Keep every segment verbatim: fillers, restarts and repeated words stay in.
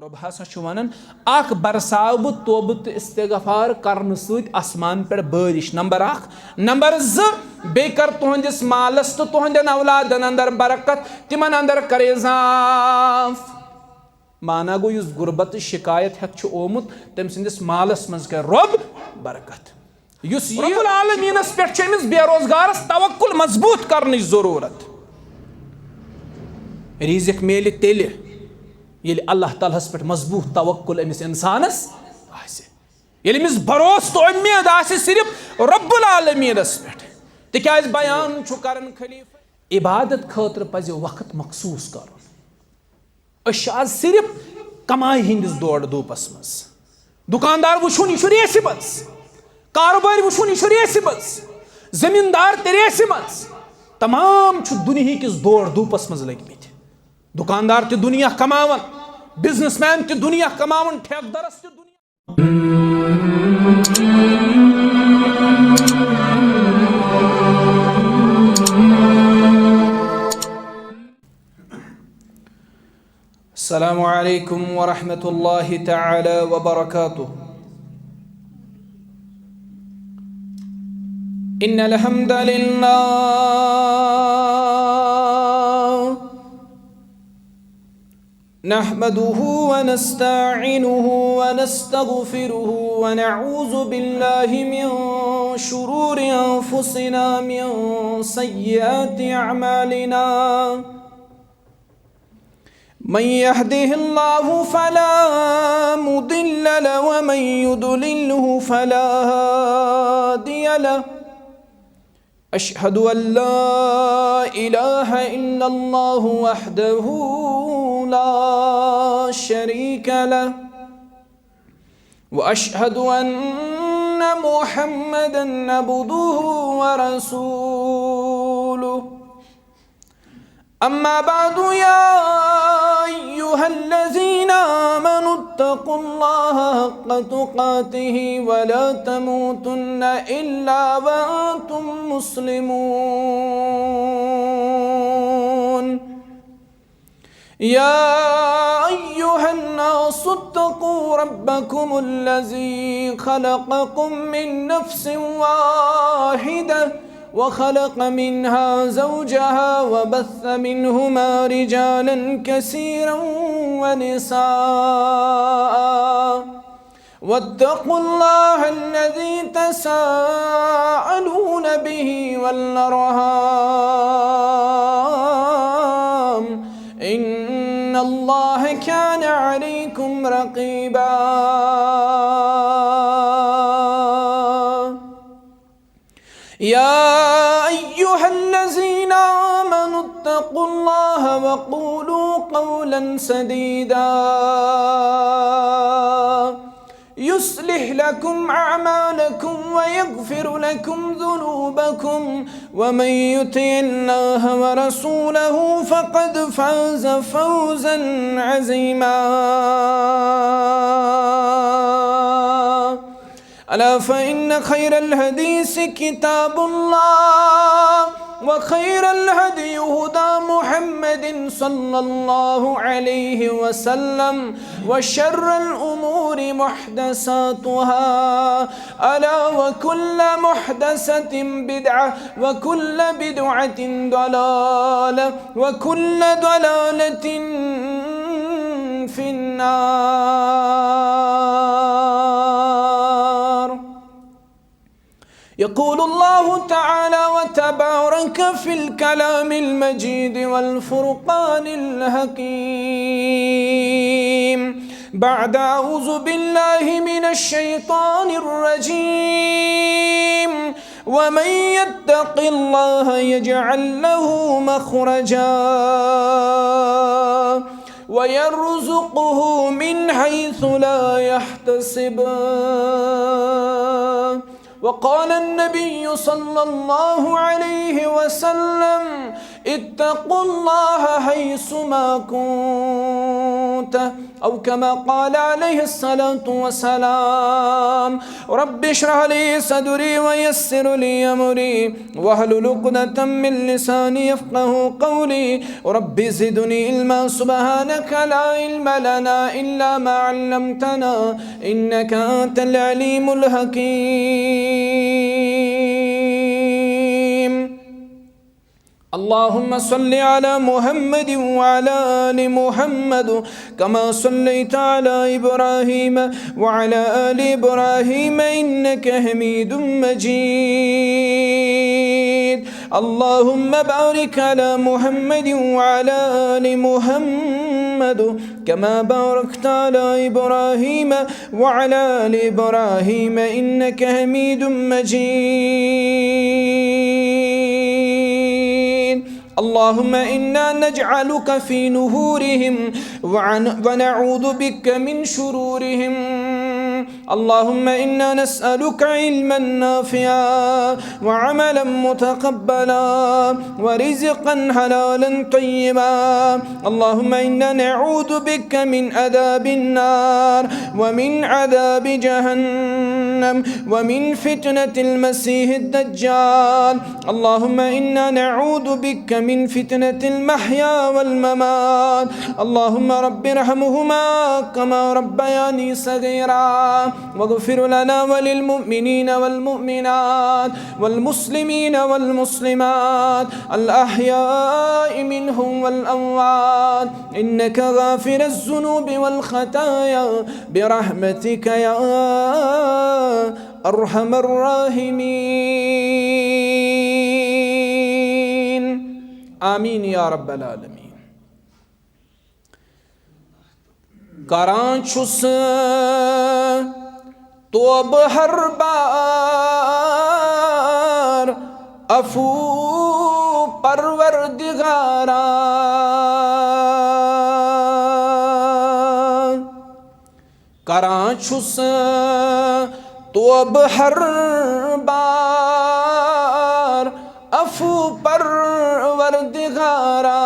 رۄب ہسا چھُ وَنان، اکھ برساو بہٕ توبہٕ تہٕ استغفار کرنہٕ سۭتۍ آسمان پٮ۪ٹھ بٲرِش، نمبر اکھ۔ نمبر زٕ، بیٚیہِ کر تُہنٛدِس مالس تہٕ تُہنٛدٮ۪ن اولادن اندر برکت، تِمن اندر کر اضاف۔ معنی گوٚو، یُس غربت تہٕ شکایت ہٮ۪تھ چھُ آمُت، تٔمۍ سٕنٛدِس مالس منٛز کر رۄب برکت۔ یُس یہِ رب العالمینس پٮ۪ٹھ چھُ أمِس بے روزگارس توکل مضبوط کرنٕچ ضروٗرت۔ رزق میلہِ تیٚلہِ، ییٚلہِ اللہ تعالیٰ ہس پٮ۪ٹھ مضبوط توکل أمِس انسانس آسہِ، ییٚلہِ أمِس بھروسہٕ تہٕ اُمید آسہِ صرف رب العالمینس پٮ۪ٹھ۔ تِکیازِ بیان چھُ کران خلیفہ، عبادت خٲطرٕ پزِ وقت مخصوص کرُن۔ أسۍ چھِ آز صرف کمایہِ ہٕنٛدِس دورٕ دھوپس منٛز۔ دُکاندار وٕچھُن، یہِ چھُ ریسہِ منٛز۔ کارٕبٲرۍ وٕچھُن، یہِ چھُ ریسہِ منٛز۔ زٔمیٖندار تہِ ریسہِ منٛز۔ تمام چھِ دُنیہٕکِس دورٕ دھوپس منٛز لٔگۍ مٕتۍ۔ دُکاندار تہِ دُنیا کماوان، بزنس مین تہِ دُنیا کماوان، ٹھیکہٕ درس تہِ دُنیا۔ السلام عليكم ورحمة الله تعالى وبركاته. إن الحمد لله نحمده ونستعينه ونستغفره ونعوذ بالله من شرور أنفسنا، من سيئات أعمالنا. من يهده الله فلا مضل له ومن يضلله فلا هادي له. أشهد أن لا إله إلا الله وحده لا شريك له، وأشهد أن محمدا عبده ورسوله. أما بعد، يا أيها الذين آمنوا اتقوا الله حق تقاته ولا تموتن إلا وأنتم مسلمون. يا أيها الناس اتقوا ربكم الذي خلقكم من نفس واحدة وخلق منها زوجها وبث منهما رجالا كثيرا ونساء، واتقوا الله الذي تساءلون به والأرحام، إن الله كان عليكم رقيبا. يا أيها الذين آمنوا اتقوا الله وقولوا قولا سديدا يصلح لكم أعمالكم ويغفر لكم ذنوبكم، ومن يطع الله ورسوله فقد فاز فوزا عظيما. ألا فإن خير الحديث كتاب الله، وخير الهدي هدى محمد صلى الله عليه وسلم، وشر الأمور محدثاتها، ألا وكل محدثة بدعة، وكل بدعة ضلالة، وكل ضلالة في النار. يقول الله تعالى وتبارك في الكلام المجيد والفرقان الحكيم بعد أعوذ بالله من الشيطان الرجيم: ومن يتق الله يجعل له مخرجا ويرزقه من حيث لا يحتسب، وقال النبي صلى الله عليه وسلم: اتقوا الله حيثما كنت، أو كما قال عليه الصلاة والسلام. رب اشرح لي صدري ويسر لي أمري واحلل عقدة من لساني يفقه قولي. رب زدني علما. سبحانك لا علم لنا إلا ما علمتنا إنك أنت العليم الحكيم. اللهم صل على محمد وعلى آل محمد كما صليت على إبراهيم وعلى آل إبراهيم إنك حميد مجيد. اللهم بارك على محمد وعلى آل محمد كما باركت على إبراهيم وعلى آل إبراهيم إنك حميد مجيد. اللهم إنا نجعلك في نحورهم وعن-، ونعوذ بك من شرورهم. اللهم إنا نسألك علما نافعا وعملا متقبلا ورزقا حلالا طيبا. اللهم إنا نعوذ بك من عذاب النار ومن عذاب جهنم ومن فتنة المسيح الدجال. اللهم إنا نعوذ بك من فتنة المحيا والممات. اللهم رب ارحمهما كما ربياني صغيرا. واغفر لنا وللمؤمنين والمؤمنات والمسلمين والمسلمات الأحياء منهم والأموات إنك غافر الذنوب والخطايا برحمتك يا أرحم الراحمين. آمين يا رب العالمين. کران چھُس توبہٕ ہر بار عفو پروردگارا۔ کران چھُس توبہٕ ہر بار عفو پروردگارا۔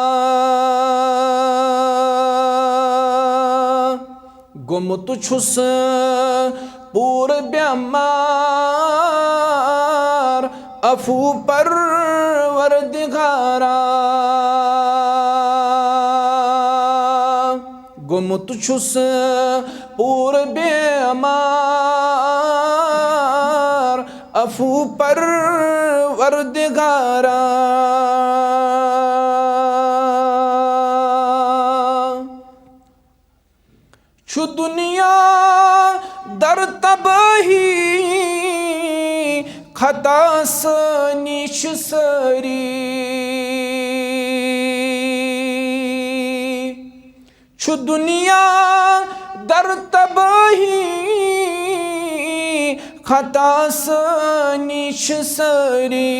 گوٚمُت چھُس پوٗرٕ بٮ۪مار عفو پروردگارا۔ گوٚمُت چھُس پوٗرٕ بٮ۪مار عفو پروردگارا۔ چھُ دُنیا در تبٲہی، خطا سٲنی چھِ سٲری۔ چھُ دُنیا در تبٲہی، خطا سٲنی چھِ سٲری۔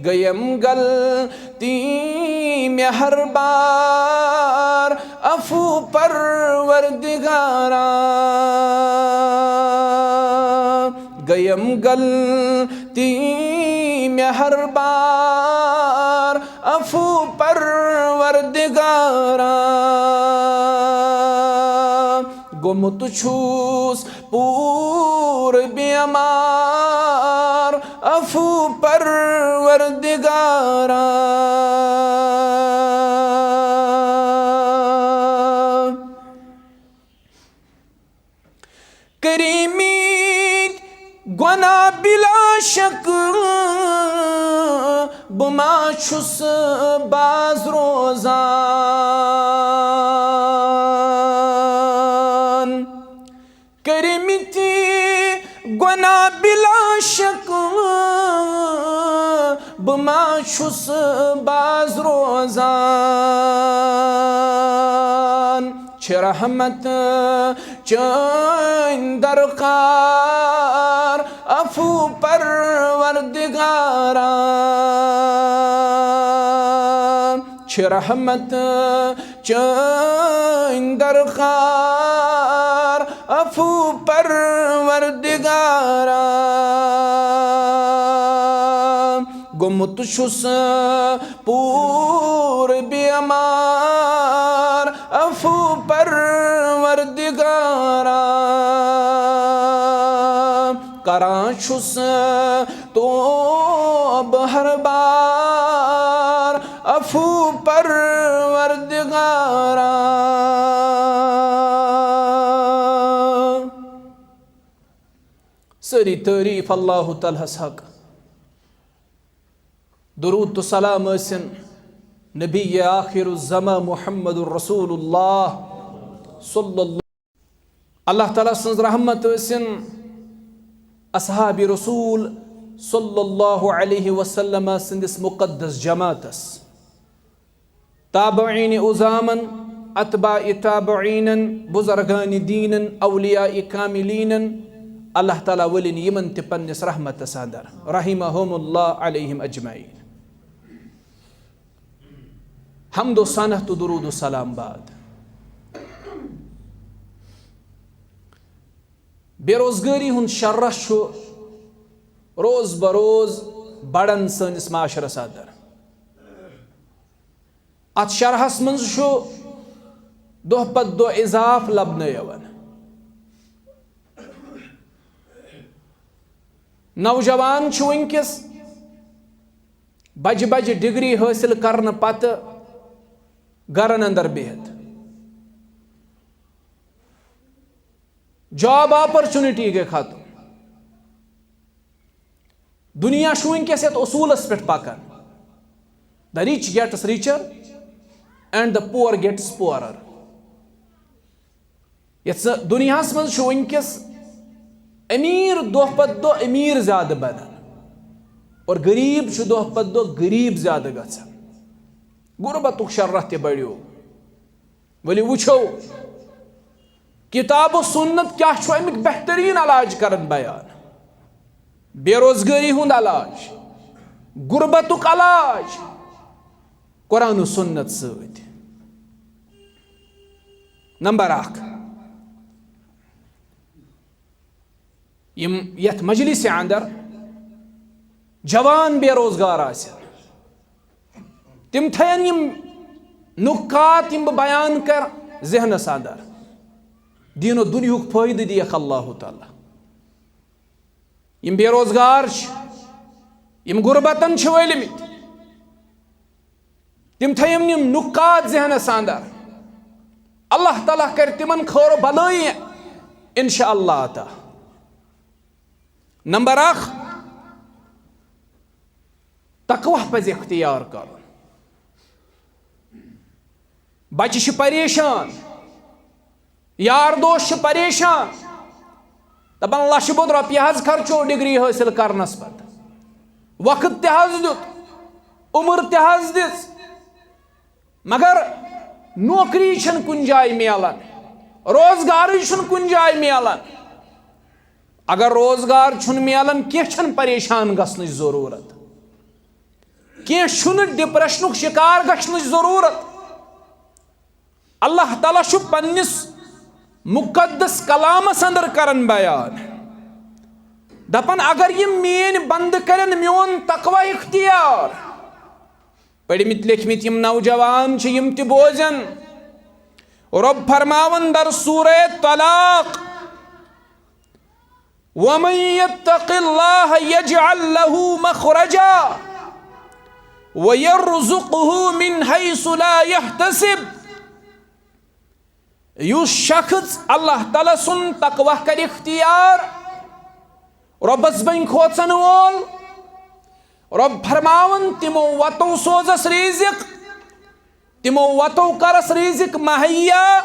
گٔیم غلطی مےٚ ہر بار عفو پروردگارا۔ گٔیم غلطی مےٚ ہر بار عفو پروردگارا۔ گوٚمُت چھُس پوٗرٕ بٮ۪مار عفو پروردگارا۔ کٔرمٕتۍ گۄناہ بلا شک بہٕ ما چھُس باز روزان۔ کٔرمٕتۍ گۄناہ بلا شک بہٕ ما چھُس باز روزان۔ چھِ رحمت چٲنۍ درکار عفو پروردگارا۔ چھِ رحمت چٲنۍ درکار، عفو پروردگارا۔ گوٚمُت چھُس پوٗرٕ بیمار، عفو پروردگارا۔ کران چھُس توبہٕ ہر بار، عفو پروردگارا۔ سٲری تعریٖف اللہ تعالیٰ ہس حق۔ درود تہٕ سلام ٲسِن نبی آخر الزمان محمد رسول اللہ صلی اللہ۔ اللہ تعالیٰ سٕنٛز رحمت ٲسِن اصحاب رسول صلی اللہ علیہ وسلم سٕنٛدِس مقدس جماعتس، تابعین عظامن، اتباع تابعینن، بزرگان دینن، اولیاء کاملینن، اللہ تعالیٰ ؤلِن یِمن تہِ پننِس رحمتس اندر، رحمہم اللہ علیہم اجمعین۔ حمد و ثنا تہٕ درود و سلام بعد۔ بے روزگٲری ہُنٛد شرح چھُ روز بہ روز بڑان سٲنِس معاشرس اندر۔ اتھ شرحس منٛز چھُ دۄہ پتہٕ دۄہ اضافہٕ لبنہٕ یِوان۔ نوجوان چھِ وٕنکیٚس بجہِ بجہِ ڈگری حٲصِل کرنہٕ پتہٕ گرن اندر بِہِتھ۔ جاب اپرچونٹی گٔے ختم۔ دُنیا چھُ وٕنکیٚس یَتھ اصوٗلس پٮ۪ٹھ پکان، the rich gets richer and the poor gets poorer۔ یَتھ سا دُنیاہَس منٛز چھُ وٕنکیٚس أمیٖر دۄہ پتہٕ دۄہ أمیٖر زیادٕ بنان اور غریٖب چھُ دۄہ پتہٕ دۄہ غریٖب زیادٕ گژھان۔ غربتُک شرح تہِ بڑیو۔ ؤلِو وٕچھو، کتاب و سنت کیٛاہ چھُ اَمیُک بہتریٖن علاج کران بیان؟ بے روزگٲری ہُنٛد علاج، غربتُک علاج، قرآن و سنت سۭتۍ۔ نمبر اکھ، یِم یتھ مجلسہِ اندر جوان بے روزگار آسن، تِم تھاین یِم نکات یِم بہٕ بیان کرٕ ذہنس اندر، دین و دنیاہُک فٲیدٕ دِیکھ اللہ تعالیٰ۔ یِم بے روزگار چھِ، یِم غربتن چھِ وٲلمٕتۍ، تِم تھٲیِن یِم نُکات ذہنس اندر۔ اللہ تعالیٰ کرِ تِمن خٲر و بلٲیی، انشاء اللہ تعالیٰ۔ نمبر اکھ، تقویٰ پزِ اختیار کرُن۔ بچہِ چھِ پریشان، یار دوس چھِ پریشان، دپان لچھِ بوٚد رۄپیہِ حظ خرچو ڈگری حٲصِل کرنس پتہٕ، وقت تہِ حظ دیُت، عمر تہِ حظ دِژ، مگر نوکری چھنہٕ کُنہِ جایہِ میلان، روزگارٕے چھُنہٕ کُنہِ جایہِ میلان۔ اگر روزگار چھُنہٕ میلان، کینٛہہ چھنہٕ پریشان گژھنٕچ ضروٗرت، کینٛہہ چھُنہٕ ڈپریشنُک شکار گژھنٕچ ضروٗرت۔ اللہ تعالیٰ چھُ پننِس مقدس کلامس اندر کران بیان، دپان، اگر یِم میٲنۍ بندٕ کرن میون تقویٰ اختیار، پٔرمٕتۍ لیکھمٕتۍ یِم نوجوان چھِ، یِم تہِ بوزن۔ رۄب فرماوان در سورہ طلاق، ومن يتق الله يجعل له مخرجا ويرزقه من حيث لا يحتسب۔ یُس شخص اللہ تعالیٰ سُنٛد تقویٰ کرِ اختیار، رۄبس بنہِ کھوژن وول، رۄب فرماوان، تِمو وتو سوزس رزق، تِمو وتو کرس رزق مہیا،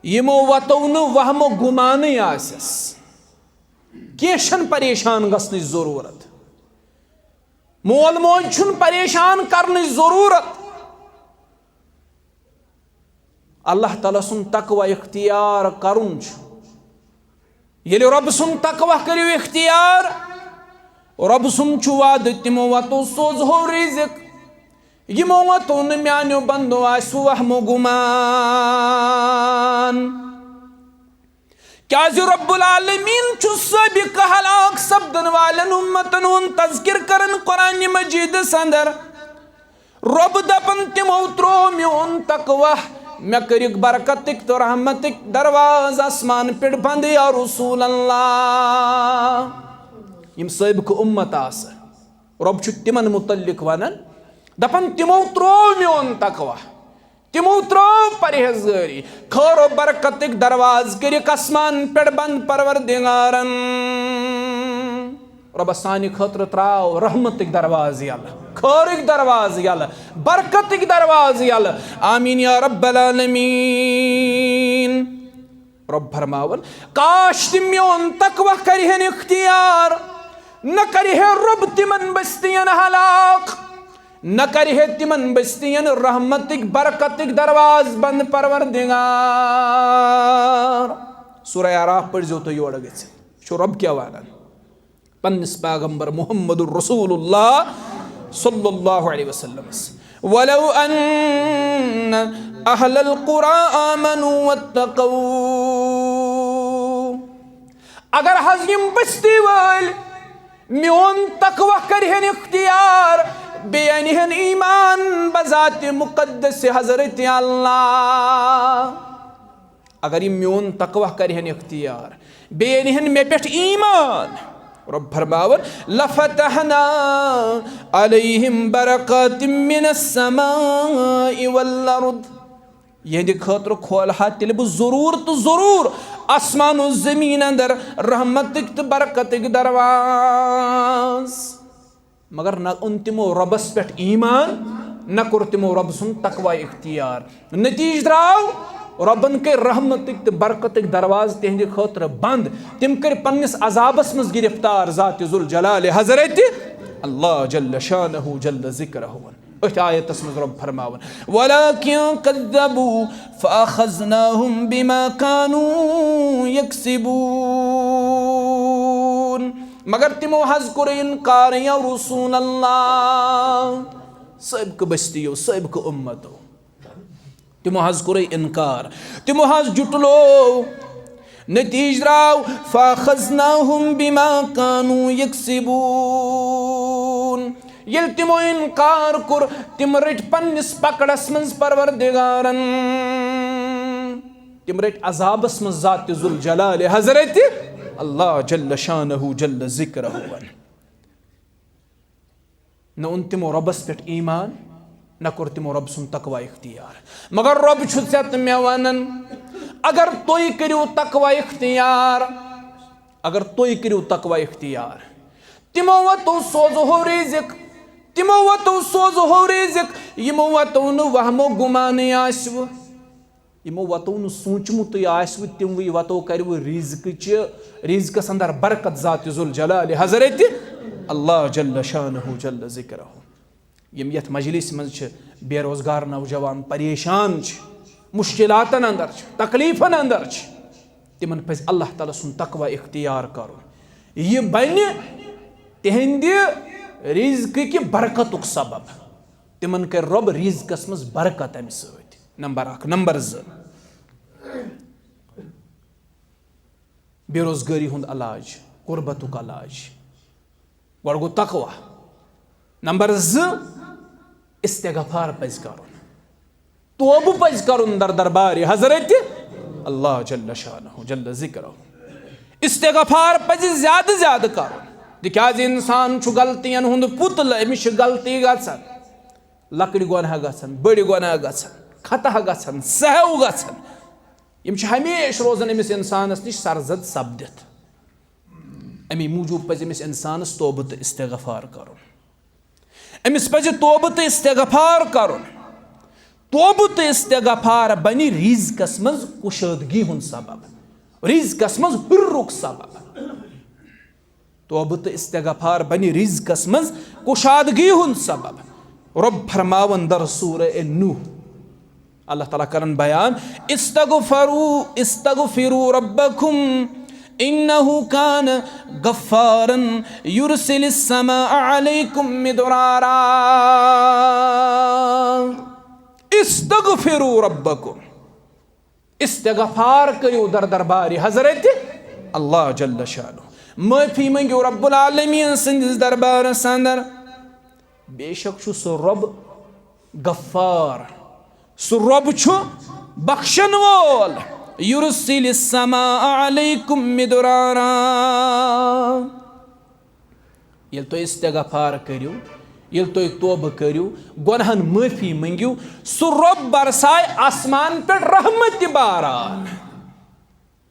یِمو وتو نہٕ وہمہٕ گُمانٕے آسٮ۪س۔ کینٛہہ چھنہٕ پریشان گژھنٕچ ضروٗرت، مول موج چھُنہٕ پریشان کرنٕچ ضروٗرت۔ اللہ تعالیٰ سُنٛد تقویٰ اختیار کرُن چھُ۔ ییٚلہِ رۄب سُنٛد تقویٰ کٔرِو اختیار، رۄب سُنٛد چھُ وعدٕ، تِمو وتو سوزہو رزق، یِمو وَتو نہٕ میانیو بندو آسہِ وہمو گُمان۔ کیازِ رب العالمین چھُ سٲبِق ہلاک سپدن والٮ۪ن اُمتن ہُنٛد تذکر کران قرآن مجیدس اندر۔ رب دپان، تِمو ترٛوو میون تقوہ، مےٚ کٔرِکھ برکتٕکۍ تہٕ رحمتٕکۍ دروازٕ آسمان پٮ۪ٹھ بنٛد، یا رسول اللہ۔ یِم سٲبِق اُمت آسہٕ، رب چھُ تِمن متعلق ونان، دپان، تِمو ترٛوو میون تقوہ، تِمو ترٛوو پرہیزگٲری، خٲر و برکتٕکۍ دروازٕ کٔرِکھ آسمان پٮ۪ٹھ بنٛد پروردگارن۔ رۄبہ سانہِ خٲطرٕ ترٛاو رحمتٕکۍ دروازٕ یَلہٕ، خٲرٕکۍ دروازٕ یَلہٕ، برکتٕکۍ دروازٕ یَلہٕ۔ آمیٖن یا رب العالمین۔ رب فرماوان، کاش تِم میون تقوہ کرِہن اختیار، نہ کرِہے رب تِمن بستین ہلاک، نہ کرِہے تِمن بستین رحمتٕکۍ برکتٕکۍ دروازٕ بنٛد پروردگار۔ سورہ اعراف پٔرزیو تُہۍ یورٕ گٔژھِتھ۔ چھُ رب کیٛاہ ونان؟ پننِس پیغمبر محمد رسول اللہ صلی اللہ علیہ وسلمس، ولو ان اہل القرى آمنوا واتقوا، اگر حظ یِم بستی وٲلۍ میون تقوہ کرِہن اختیار، بیٚیہِ انِہن ایمان بذات مقدس حضرت اللہ۔ اگر یِم میون تقوہ کرِہن اختیار، بیٚیہِ انِہن مےٚ پٮ۪ٹھ ایمان، رب فرماوان، لفتحنا علیہم برکات من السماء والارض۔ یِہنٛدِ خٲطرٕ کھولہا تیٚلہِ بہٕ ضروٗر تہٕ ضروٗر آسمان و زمیٖن اندر رحمتٕکۍ تہٕ برکتٕکۍ درواز۔ مگر نہ اوٚن تِمو رۄبس پٮ۪ٹھ ایمان، نہ کوٚر تِمو رۄب سُنٛد تقوی اختیار۔ نتیجہٕ درٛاو، رۄبن کٔرۍ رحمتٕکۍ تہٕ برکتٕکۍ دروازٕ تِہنٛدِ خٲطرٕ بنٛد۔ تِم کٔرۍ پننِس عذابس منٛز گرفتار ذات ذوالجلال حضرت اللہ جل شانہ جل ذکرہ۔ أتھۍ آیتس منٛز رۄب فرماوان، ولكن كذبوا فأخذناهم بما كانوا يكسبون۔ مگر تِمو حظ کوٚر انکار، یا رسول اللہ، سٲبقہٕ بستیو، سٲبقہٕ اُمتو۔ تِمو حظ کوٚرُے انکار، تِمو حظ جُٹلو۔ نتیجہٕ درٛاو، فأخذناهم بما كانوا يكسبون۔ ییٚلہِ تِمو انکار کوٚر، تِم رٔٹۍ پننِس پکڑس منٛز پروردگارن۔ تِم رٔٹۍ عذابس منٛز ذات ذوالجلال حضرت اللہ جل شانہ جل ذکرہ۔ نہ اوٚن تِمو رۄبس پٮ۪ٹھ ایمان، نہ کوٚر تِمو رۄب سُنٛد تقوی اختیار۔ مگر رۄب چھُ ژےٚ تہٕ مےٚ ونان، اگر تُہۍ کٔرِو تقوی اختیار، اگر تُہۍ کٔرِو تقوی اختیار، تِمو وتو سوزہو رزق، تِمو وتو سوزہو رزق، یِمو وتو نہٕ وہمو گُمانٕے آسِوٕ۔ یِمو وتو نہٕ سوٗنٛچمُتٕے آسِوٕ، تِموٕے وتو کرِوٕ رزقٕچہِ، رزقس اندر برکت ذات ذوالجلال حضرت اللہ جل شانہ جل ذکرہ۔ یِم یتھ مجلس منٛز چھِ بے روزگار نوجوان پریشان چھِ، مشکلاتن اندر چھِ، تکلیفن اندر چھِ، تِمن پزِ اللہ تعالیٰ سُنٛد تقوی اختیار کرُن۔ یہِ بنہِ تِہنٛدِ رزقٕکہِ برکتُک سبب۔ تِمن کرِ رۄب رزقس منٛز برکت امہِ سۭتۍ۔ نمبر اکھ۔ نمبر زٕ، بے روزگٲری ہُنٛد علاج، غربتُک علاج۔ گۄڈٕ گوٚو تقوی۔ نمبر زٕ، استغفار پزِ کرُن، توبہٕ پزِ کرُن در دربارِ حضرت اللہ جل شانہ جل ذکرہ۔ استغفار پزِ زیادٕ زیادٕ کرُن، تِکیازِ انسان چھُ غلطین ہُنٛد پُتلہٕ، أمِس چھِ غلطی گژھان۔ لۄکٕٹۍ گۄناہ گژھن، بٔڑۍ گۄناہ گژھن، خطا گژھن، سہو گژھن۔ یِم چھِ ہمیشہِ روزان أمِس اِنسانَس نِش سرزد سپدِتھ۔ اَمی موٗجوٗب پَزِ أمِس اِنسانَس توبہٕ تہٕ استغفار کَرُن۔ أمِس پَزِ توبہٕ تہٕ استغفار کَرُن۔ توبہٕ تہٕ استغفار بَنہِ رِزقَس منٛز کُشٲدگی ہُنٛد سبب، رِزقَس منٛز ہُررُک سبب۔ توبہٕ تہٕ استغفار بنہِ رزقس منٛز کُشادگی ہُنٛد سبب۔ رۄب فرماوان در سورہ نوح، اللہ تعالیٰ کرن بیان، استغفروا، استغفروا ربکم إنه كان غفارا يرسل السماء عليكم مدرارا. استغفروا ربكم. استغفار کٔرِو در دربارِ حضرت اللہ جل شانہ۔ معٲفی مٔنٛگِو رب العالمین سٕنٛدِس دربارس اندر۔ بے شک چھُ سُہ رۄب غفار، سُہ رۄب چھُ بخشن وول۔ یُرسِلِ السَّمَاءَ عَلَيْكُم مِّدْرَارًا۔ ییٚلہِ تُہۍ استغفار کٔرِو، ییٚلہِ تُہۍ توبہٕ کٔرِو، گۄناہن معٲفی مٔنٛگِو، سُہ رۄب برسایہِ آسمان پٮ۪ٹھ رحمت تہِ باران۔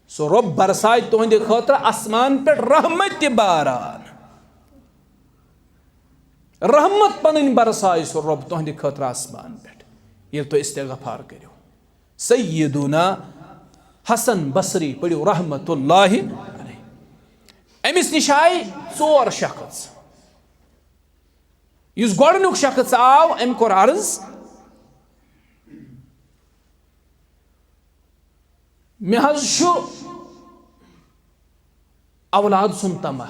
سُہ رۄب برسایہِ تُہنٛدِ خٲطرٕ آسمان پٮ۪ٹھ رحمت تہِ باران۔ رحمت پنٕنۍ برسایہِ سُہ رۄب تُہنٛدِ خٲطرٕ آسمان پٮ۪ٹھ، ییٚلہِ تُہۍ استغفار کٔرِو۔ سیدنا حسن بصری پٔرِو رحمت اللہ علیہ۔ أمِس نِش آیہِ ژور شخص۔ یُس گۄڈٕنیُک شخص آو، أمۍ کوٚر عرض، مےٚ حظ چھُ اولاد سُنٛد طمع۔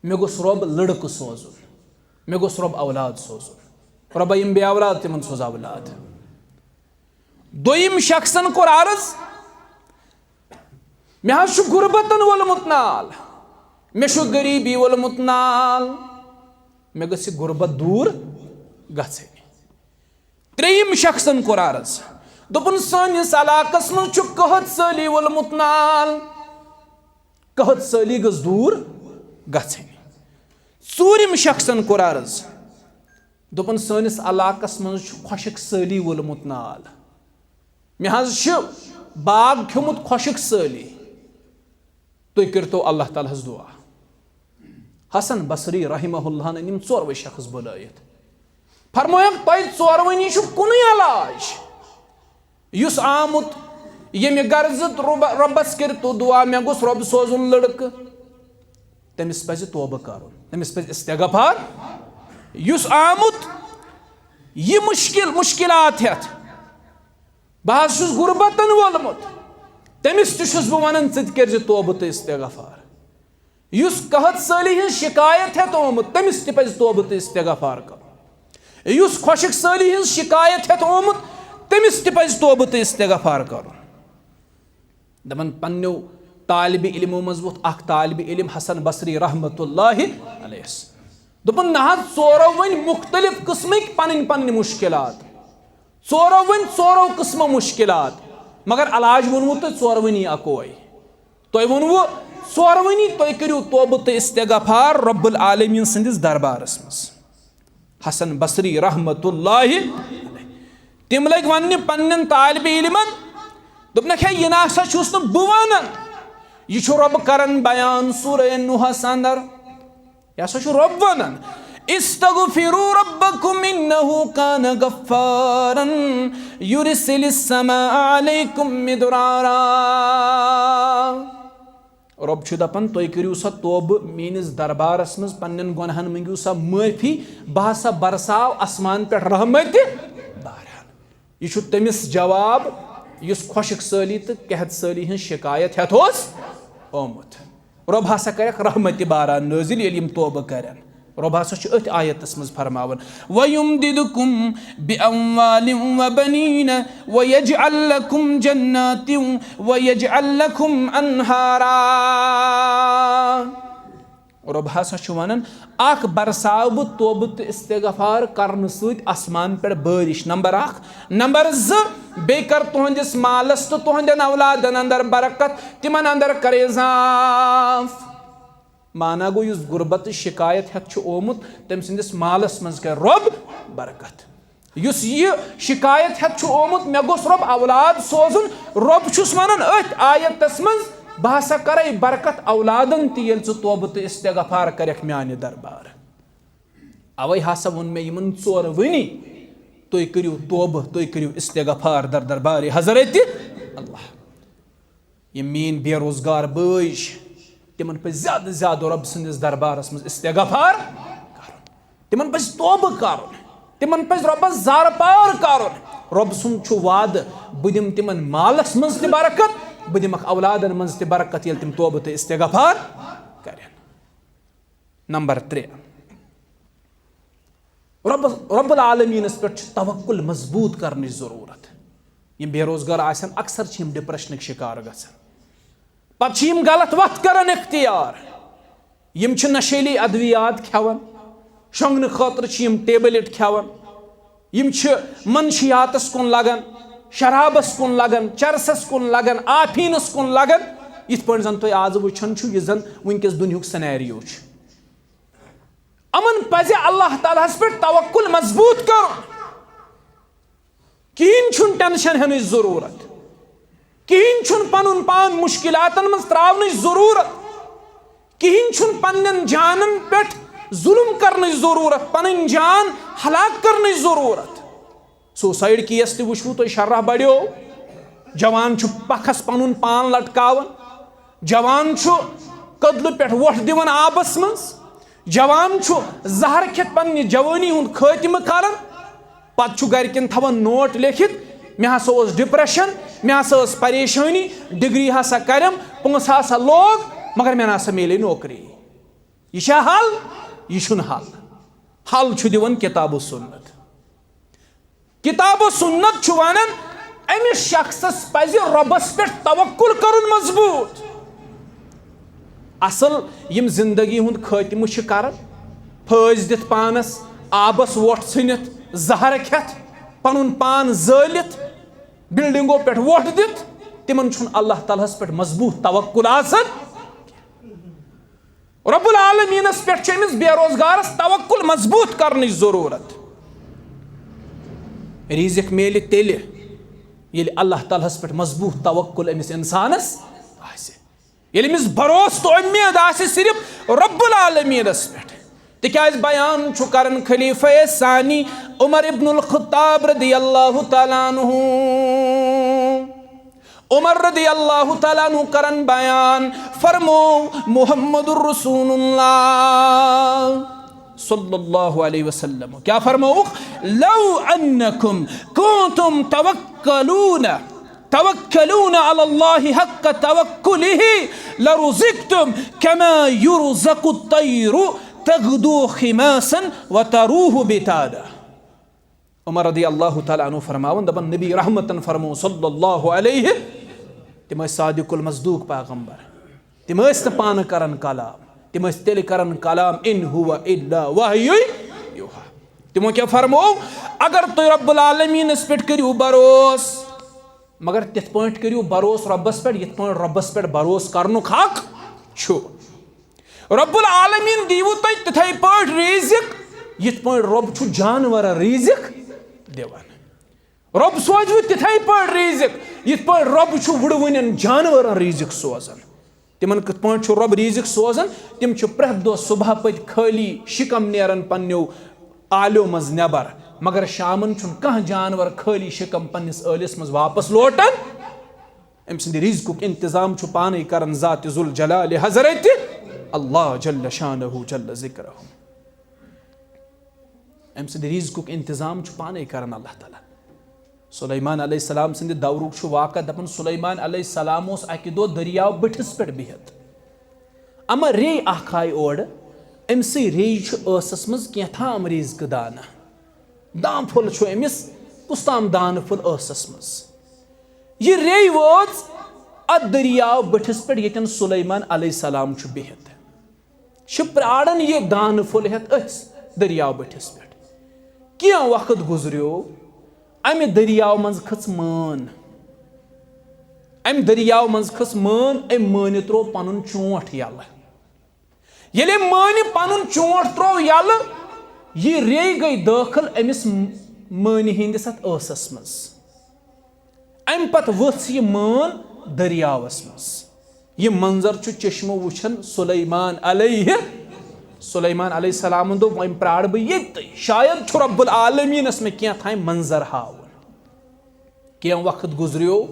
مےٚ گوٚژھ رۄب لٔڑکہٕ سوزُن۔ مےٚ گوٚژھ رۄب اولاد سوزُن۔ رۄبا، یِم بے اولاد، تِمن سوز اولاد۔ دوٚیِم شخصن کوٚر عرض، مےٚ حظ چھُ غُربتن وولمُت نال۔ مےٚ چھُ غریٖبی وولمُت نال۔ مےٚ گٔژھ یہِ غُربت دوٗر گژھٕنۍ۔ ترٛیٚیِم شخصن کوٚر عرض، دوٚپُن، سٲنِس علاقس منٛز چھُ قحط سٲلی وولمُت نال، قحط سٲلی گٔژھ دوٗر گژھٕنۍ۔ ژوٗرِم شخصن کوٚر عرض، دوٚپُن، سٲنِس علاقس منٛز چھُ خۄشک سٲلی وولمُت نال، مےٚ حظ چھُ باغ کھیوٚمُت خۄشک سٲلی۔ تُہۍ کٔرۍتو اللہ تعالیٰ ہس دُعا۔ حسن بصری رحمہ اللہ ہن أنۍ یِم ژوروے شخص بُلٲیِتھ۔ فرمویَکھ، تۄہہِ ژوروٕنی چھُ کُنُے علاج۔ یُس آمُت ییٚمہِ غرضہٕ رۄب-، رۄبس کٔرۍتو دُعا، مےٚ گوٚژھ رۄب سوزُن لٔڑکہٕ، تٔمِس پزِ توبہٕ کرُن، تٔمِس پزِ استغفار۔ یُس آمُت یہِ مُشکِل، مُشکِلات ہٮ۪تھ، بہٕ حظ چھُس غُربتن وولمُت، تٔمِس تہِ چھُس بہٕ وَنان، ژٕ تہِ کٔرۍ زِ توبہٕ تہٕ استغفار۔ یُس قحط سٲلی ہٕنٛز شِکایت ہٮ۪تھ آمُت، تٔمِس تہِ پَزِ توبہٕ تہٕ استغفار کَرُن۔ یُس خۄشک سٲلی ہٕنٛز شِکایت ہٮ۪تھ آمُت، تٔمِس تہِ پَزِ توبہٕ تہٕ استغفار کَرُن۔ دَپان، پنٛنیو طالبِ علمو منٛز ووٚتھ اَکھ طالبِ علم حسن بصری رحمتہ اللہ علیہس۔ دوٚپُن، نہ حظ، ژورو ؤنۍ مُختٔلِف قٕسمٕکۍ پنٕنۍ پنٕنۍ مُشکِلات۔ ژورو ؤنۍ ژورو قٕسمو مُشکِلات، مگر علاج ووٚنوُ تۄہہِ ژورؤنی اَکوے۔ تۄہہِ ووٚنوُ ژورؤنی، تُہۍ کٔرِو توبہٕ تہٕ استغفار رب العالمین سٕنٛدِس دربارس منٛز۔ حسن بصری رحمتہ اللہ علیہ۔ تِم لٔگۍ وننہِ پننٮ۪ن طالبِ علمن، دوٚپنکھ، ہے، یہِ نہ سا چھُس نہٕ بہٕ ونان، یہِ چھُ رۄب کران بیان سورہ نوحس اندر۔ یہِ ہسا چھُ رۄب ونان، استغفروا ربکم انہ کان غفارا یرسل السماء علیکم مدرارا۔ رۄب چھُ دَپان، تُہۍ کٔرِو سا توبہٕ میٲنِس دربارس منٛز، پننٮ۪ن گۄناہن مٔنگِو سا معٲفی، بہٕ ہسا برساو آسمان پٮ۪ٹھ رحمتِ باران۔ یہِ چھُ تٔمِس جواب، یُس خۄشک سٲلی تہٕ قحط سٲلی ہٕنٛز شِکایت ہٮ۪تھ اوس آمُت۔ رۄب ہسا کرٮ۪کھ رحمتِ باران نٲزِل، ییٚلہِ یِم توبہٕ کرن۔ رۄب ہسا چھُ أتھۍ آیتس منٛز فرماوان، وَيُمْدِدْكُمْ بِأَمْوَالٍ وَبَنِينَ وَيَجْعَلْ لَكُمْ جَنَّاتٍ وَيَجْعَلْ لَكُمْ أَنْهَارًا۔ رۄب ہسا چھُ وَنان، اکھ برساو بہٕ توبہٕ تہٕ استغفار کرنہٕ سۭتۍ آسمان پٮ۪ٹھ بٲرِش، نمبر اکھ۔ نمبر زٕ، بیٚیہِ کر تُہنٛدِس مالس تہٕ تُہنٛدٮ۪ن اولادن اندر برکت، تِمن اندر کر اضافہٕ۔ معنہ گوٚو، یُس غربتٕچ شِکایت ہٮ۪تھ چھُ آمُت، تٔمۍ سٕنٛدِس مالس منٛز کرِ رۄب برکت۔ یُس یہِ شِکایت ہٮ۪تھ چھُ آمُت، مےٚ گوٚژھ رۄب اولاد سوزُن، رۄب چھُس وَنان أتھۍ آیتس منٛز، بہٕ ہسا کرے برکت اولادن تہِ، ییٚلہِ ژٕ توبہٕ تہٕ استغفار کرکھ میانہِ دربار۔ اوے ہسا ووٚن مےٚ یِمن ژورؤنی، تُہۍ کٔرِو توبہٕ، تُہۍ کٔرِو استغفار در دربارِ حضرت اللہ۔ یِم میٲنۍ بے روزگار بٲے چھِ، تِمن پزِ زیادٕ زیادٕ رۄب سٕنٛدِس دربارس منٛز استغفار کرُن۔ تِمن پزِ توبہٕ کرُن۔ تِمن پزِ رۄبس زارٕ پار کرُن۔ رۄب سُنٛد چھُ وعدٕ، بہٕ دِمہٕ تِمن مالس منٛز تہِ برکت، بہٕ دِمَکھ اولادن منٛز تہِ برکت، ییٚلہِ تِم توبہٕ تہٕ استغفار کرن۔ نمبر ترٛےٚ، رب رب العالمینس پٮ۪ٹھ چھُ توکل مضبوٗط کرنٕچ ضروٗرت۔ یِم بے روزگار آسن، اکثر چھِ یِم ڈپریشنٕکۍ شکار گژھان۔ پتہٕ چھِ یِم غلط وتھ کران اختیار۔ یِم چھِ نشیلی ادویات کھٮ۪وان، شۄنٛگنہٕ خٲطرٕ چھِ یِم ٹیبلٹ کھٮ۪وان، یِم چھِ منشیاتس کُن لگان، شرابس کُن لگان، چرسس کُن لگان، آفینس کُن لگان، یِتھ پٲٹھۍ زن تُہۍ آز وٕچھان چھِو، یُس زن وٕنکیٚس دُنیہُک سینیریو چھُ۔ یِمن پزِ اللہ تعالیٰ ہس پٮ۪ٹھ توکل مضبوٗط کرُن۔ کِہیٖنۍ چھُنہٕ ٹینشن ہٮ۪نٕچ ضروٗرت، کِہیٖنۍ چھُنہٕ پنُن پان مُشکِلاتن منٛز تراونٕچ ضروٗرت، کِہیٖنۍ چھُنہٕ پننٮ۪ن جانن پٮ۪ٹھ ظُلُم کرنٕچ ضروٗرت، پنٕنۍ جان ہلاک کرنٕچ ضروٗرت۔ سوسایڈ کیس تہِ وٕچھوٕ تُہۍ، شرح بڑیو۔ جوان چھُ پکھس پنُن پان لٹکاوان، جوان چھُ کٔدلہٕ پٮ۪ٹھ وۄٹھ دِوان آبس منٛز، جوان چھُ زہر کھٮ۪تھ پننہِ جوٲنی ہُنٛد خٲتمہٕ کران۔ پتہٕ چھُ گرِکٮ۪ن تھاوان نوٹ لیکھِتھ، "مےٚ ہسا اوس ڈپریشن، مےٚ ہسا ٲس پریشٲنی، ڈگری ہسا کرم، پونٛسہٕ ہسا لوگ، مگر مےٚ نہ سا میلے نوکری۔" یہِ چھا حل؟ یہِ چھُنہٕ حل۔ حل چھُ دِوان کتاب و سنت۔ کتاب و سنت چھُ ونان، أمِس شخصس پزِ رۄبس پٮ۪ٹھ توکل کرُن مضبوٗط۔ اصل یِم زندگی ہُنٛد خٲتمہٕ چھِ کران، پھٲسۍ دِتھ پانس، آبس وۄٹھ ژھٕنِتھ، زہر کھٮ۪تھ، پنُن پان زٲلِتھ، بلڈنگو پٮ۪ٹھ وۄٹھ دِتھ، تِمن چھُنہٕ اللہ تعالیٰ ہس پٮ۪ٹھ مضبوٗط توکل آسان۔ رب العالمینس پٮ۪ٹھ چھُ أمِس بے روزگارس توکل مضبوٗط کرنٕچ ضروٗرت۔ رزق میلہِ تیٚلہِ، ییٚلہِ اللہ تعالیٰ ہس پٮ۪ٹھ مضبوٗط توکل أمِس انسانس آسہِ، ییٚلہِ أمِس بھروسہٕ تہٕ اُمید آسہِ صرف رب العالمینس پٮ۪ٹھ۔ تِکیازِ بیان چھُ کران خلیفہ ثانی عمر ابن الخطاب رضی اللہ تعالیٰ عنہ۔ عمر رضی اللہ تعالیٰ عنہ کرن بیان، فرمو محمد رسول اللہ صلی اللہ علیہ وسلم، کیا فرموک؟ "لو انکم کنتم توکلون، توکلون علی اللہ حق توکلہ، لرزقتم کما یرزق الطیر تغدو خماسا وتروح بطانا۔" عمر رضی اللہ تعالیٰ عنہ فرماوان، دپان، نبی رحمتن فرمو صلی اللہ علیہ، تِم ٲسۍ صادق المصدوق پیغمبر، تِم ٲسۍ نہٕ پانہٕ کران کلام، تِم ٲسۍ تیٚلہِ کران کلام، ان ہو الا وحی یوحی۔ تِمو کیٛاہ فرمو؟ اگر تُہۍ رب العالمینس پٮ۪ٹھ کٔرِو بروس، مگر تِتھ پٲٹھۍ کٔرِو بروس رۄبس پٮ۪ٹھ، یِتھ پٲٹھۍ رۄبس پٮ۪ٹھ بروس کرنُک حق چھُ۔ رب العالمین دیٖوٕ تۄہہِ تِتھے پٲٹھۍ رزق، یِتھ پٲٹھۍ رۄب چھُ جانورن رزق دِوان۔ رۄب سوزوٕ تِتھے پٲٹھۍ رزق، یِتھ پٲٹھۍ رۄب چھُ وُڑوٕنٮ۪ن جانورن رزق سوزان۔ تِمن کِتھ پٲٹھۍ چھُ رۄب رزق سوزان؟ تِم چھِ پرٛٮ۪تھ دۄہ صبح پٔتۍ خٲلی شِکم نیران پننیو آلیو منٛز نٮ۪بر، مگر شامن چھُنہٕ کانٛہہ جانور خٲلی شِکم پننِس ٲلِس منٛز واپس لوٹان۔ أمۍ سٕنٛدِ رزقُک انتظام چھُ پانے کران ذات ذوالجلال حضرت اللہ جل شانہ جل ذکرہ۔ أمۍ سٕنٛدِ رزقُک انتظام چھُ پانے کران اللہ تعالیٰ۔ سلیمان علیہ السلام سٕنٛدِ دورُک چھُ واقعہ، دپان، سلیمان علیہ السلام اوس اکہِ دۄہ دٔریاو بٔٹھِس پٮ۪ٹھ بِہِتھ۔ اما ریٚے اکھ آیہِ اورٕ، أمۍ سٕے ریٚیہِ چھُ ٲسس منٛز کینٛہہ تام رزق دانہ۔ دانہٕ پھوٚل چھُ أمِس، کُس تام دانہٕ پھوٚل ٲسس منٛز۔ یہِ ریٚے وٲژ اتھ دٔریاو بٔٹھِس پٮ۪ٹھ، ییٚتٮ۪ن سلیمان علیہ السلام چھُ بِہِتھ۔ چھِ پراران یہِ دانہٕ پھوٚل ہٮ۪تھ أتھۍ دٔریاو بٔٹھِس پٮ۪ٹھ۔ کینٛہہ وقت گُزریو، امہِ دٔریاو منٛز کھٔژ مٲن۔ امہِ دٔریاو منٛز کھٔژ مٲن، أمۍ مٲنہِ تروو پنُن چونٛٹھ یَلہٕ۔ ییٚلہِ أمۍ مٲنہِ پنُن چونٛٹھ تروو یَلہٕ، یہِ ریٚے گٔے دٲخل أمِس مٲنہِ ہٕنٛدِس اتھ ٲسس منٛز۔ امہِ پتہٕ ؤژھ یہِ مٲن دٔریاوس منٛز۔ یہِ منظر چھُ چشمہٕ وٕچھان سلیمان علیہ۔ سلیمان علیہ السلامن دوٚپ، "وۄنۍ پرارٕ بہٕ ییٚتہِ، شاید چھُ رب العالمینس مےٚ کینٛہہ تام منظر ہاوُن۔" کینٛہہ وقت گُزریو،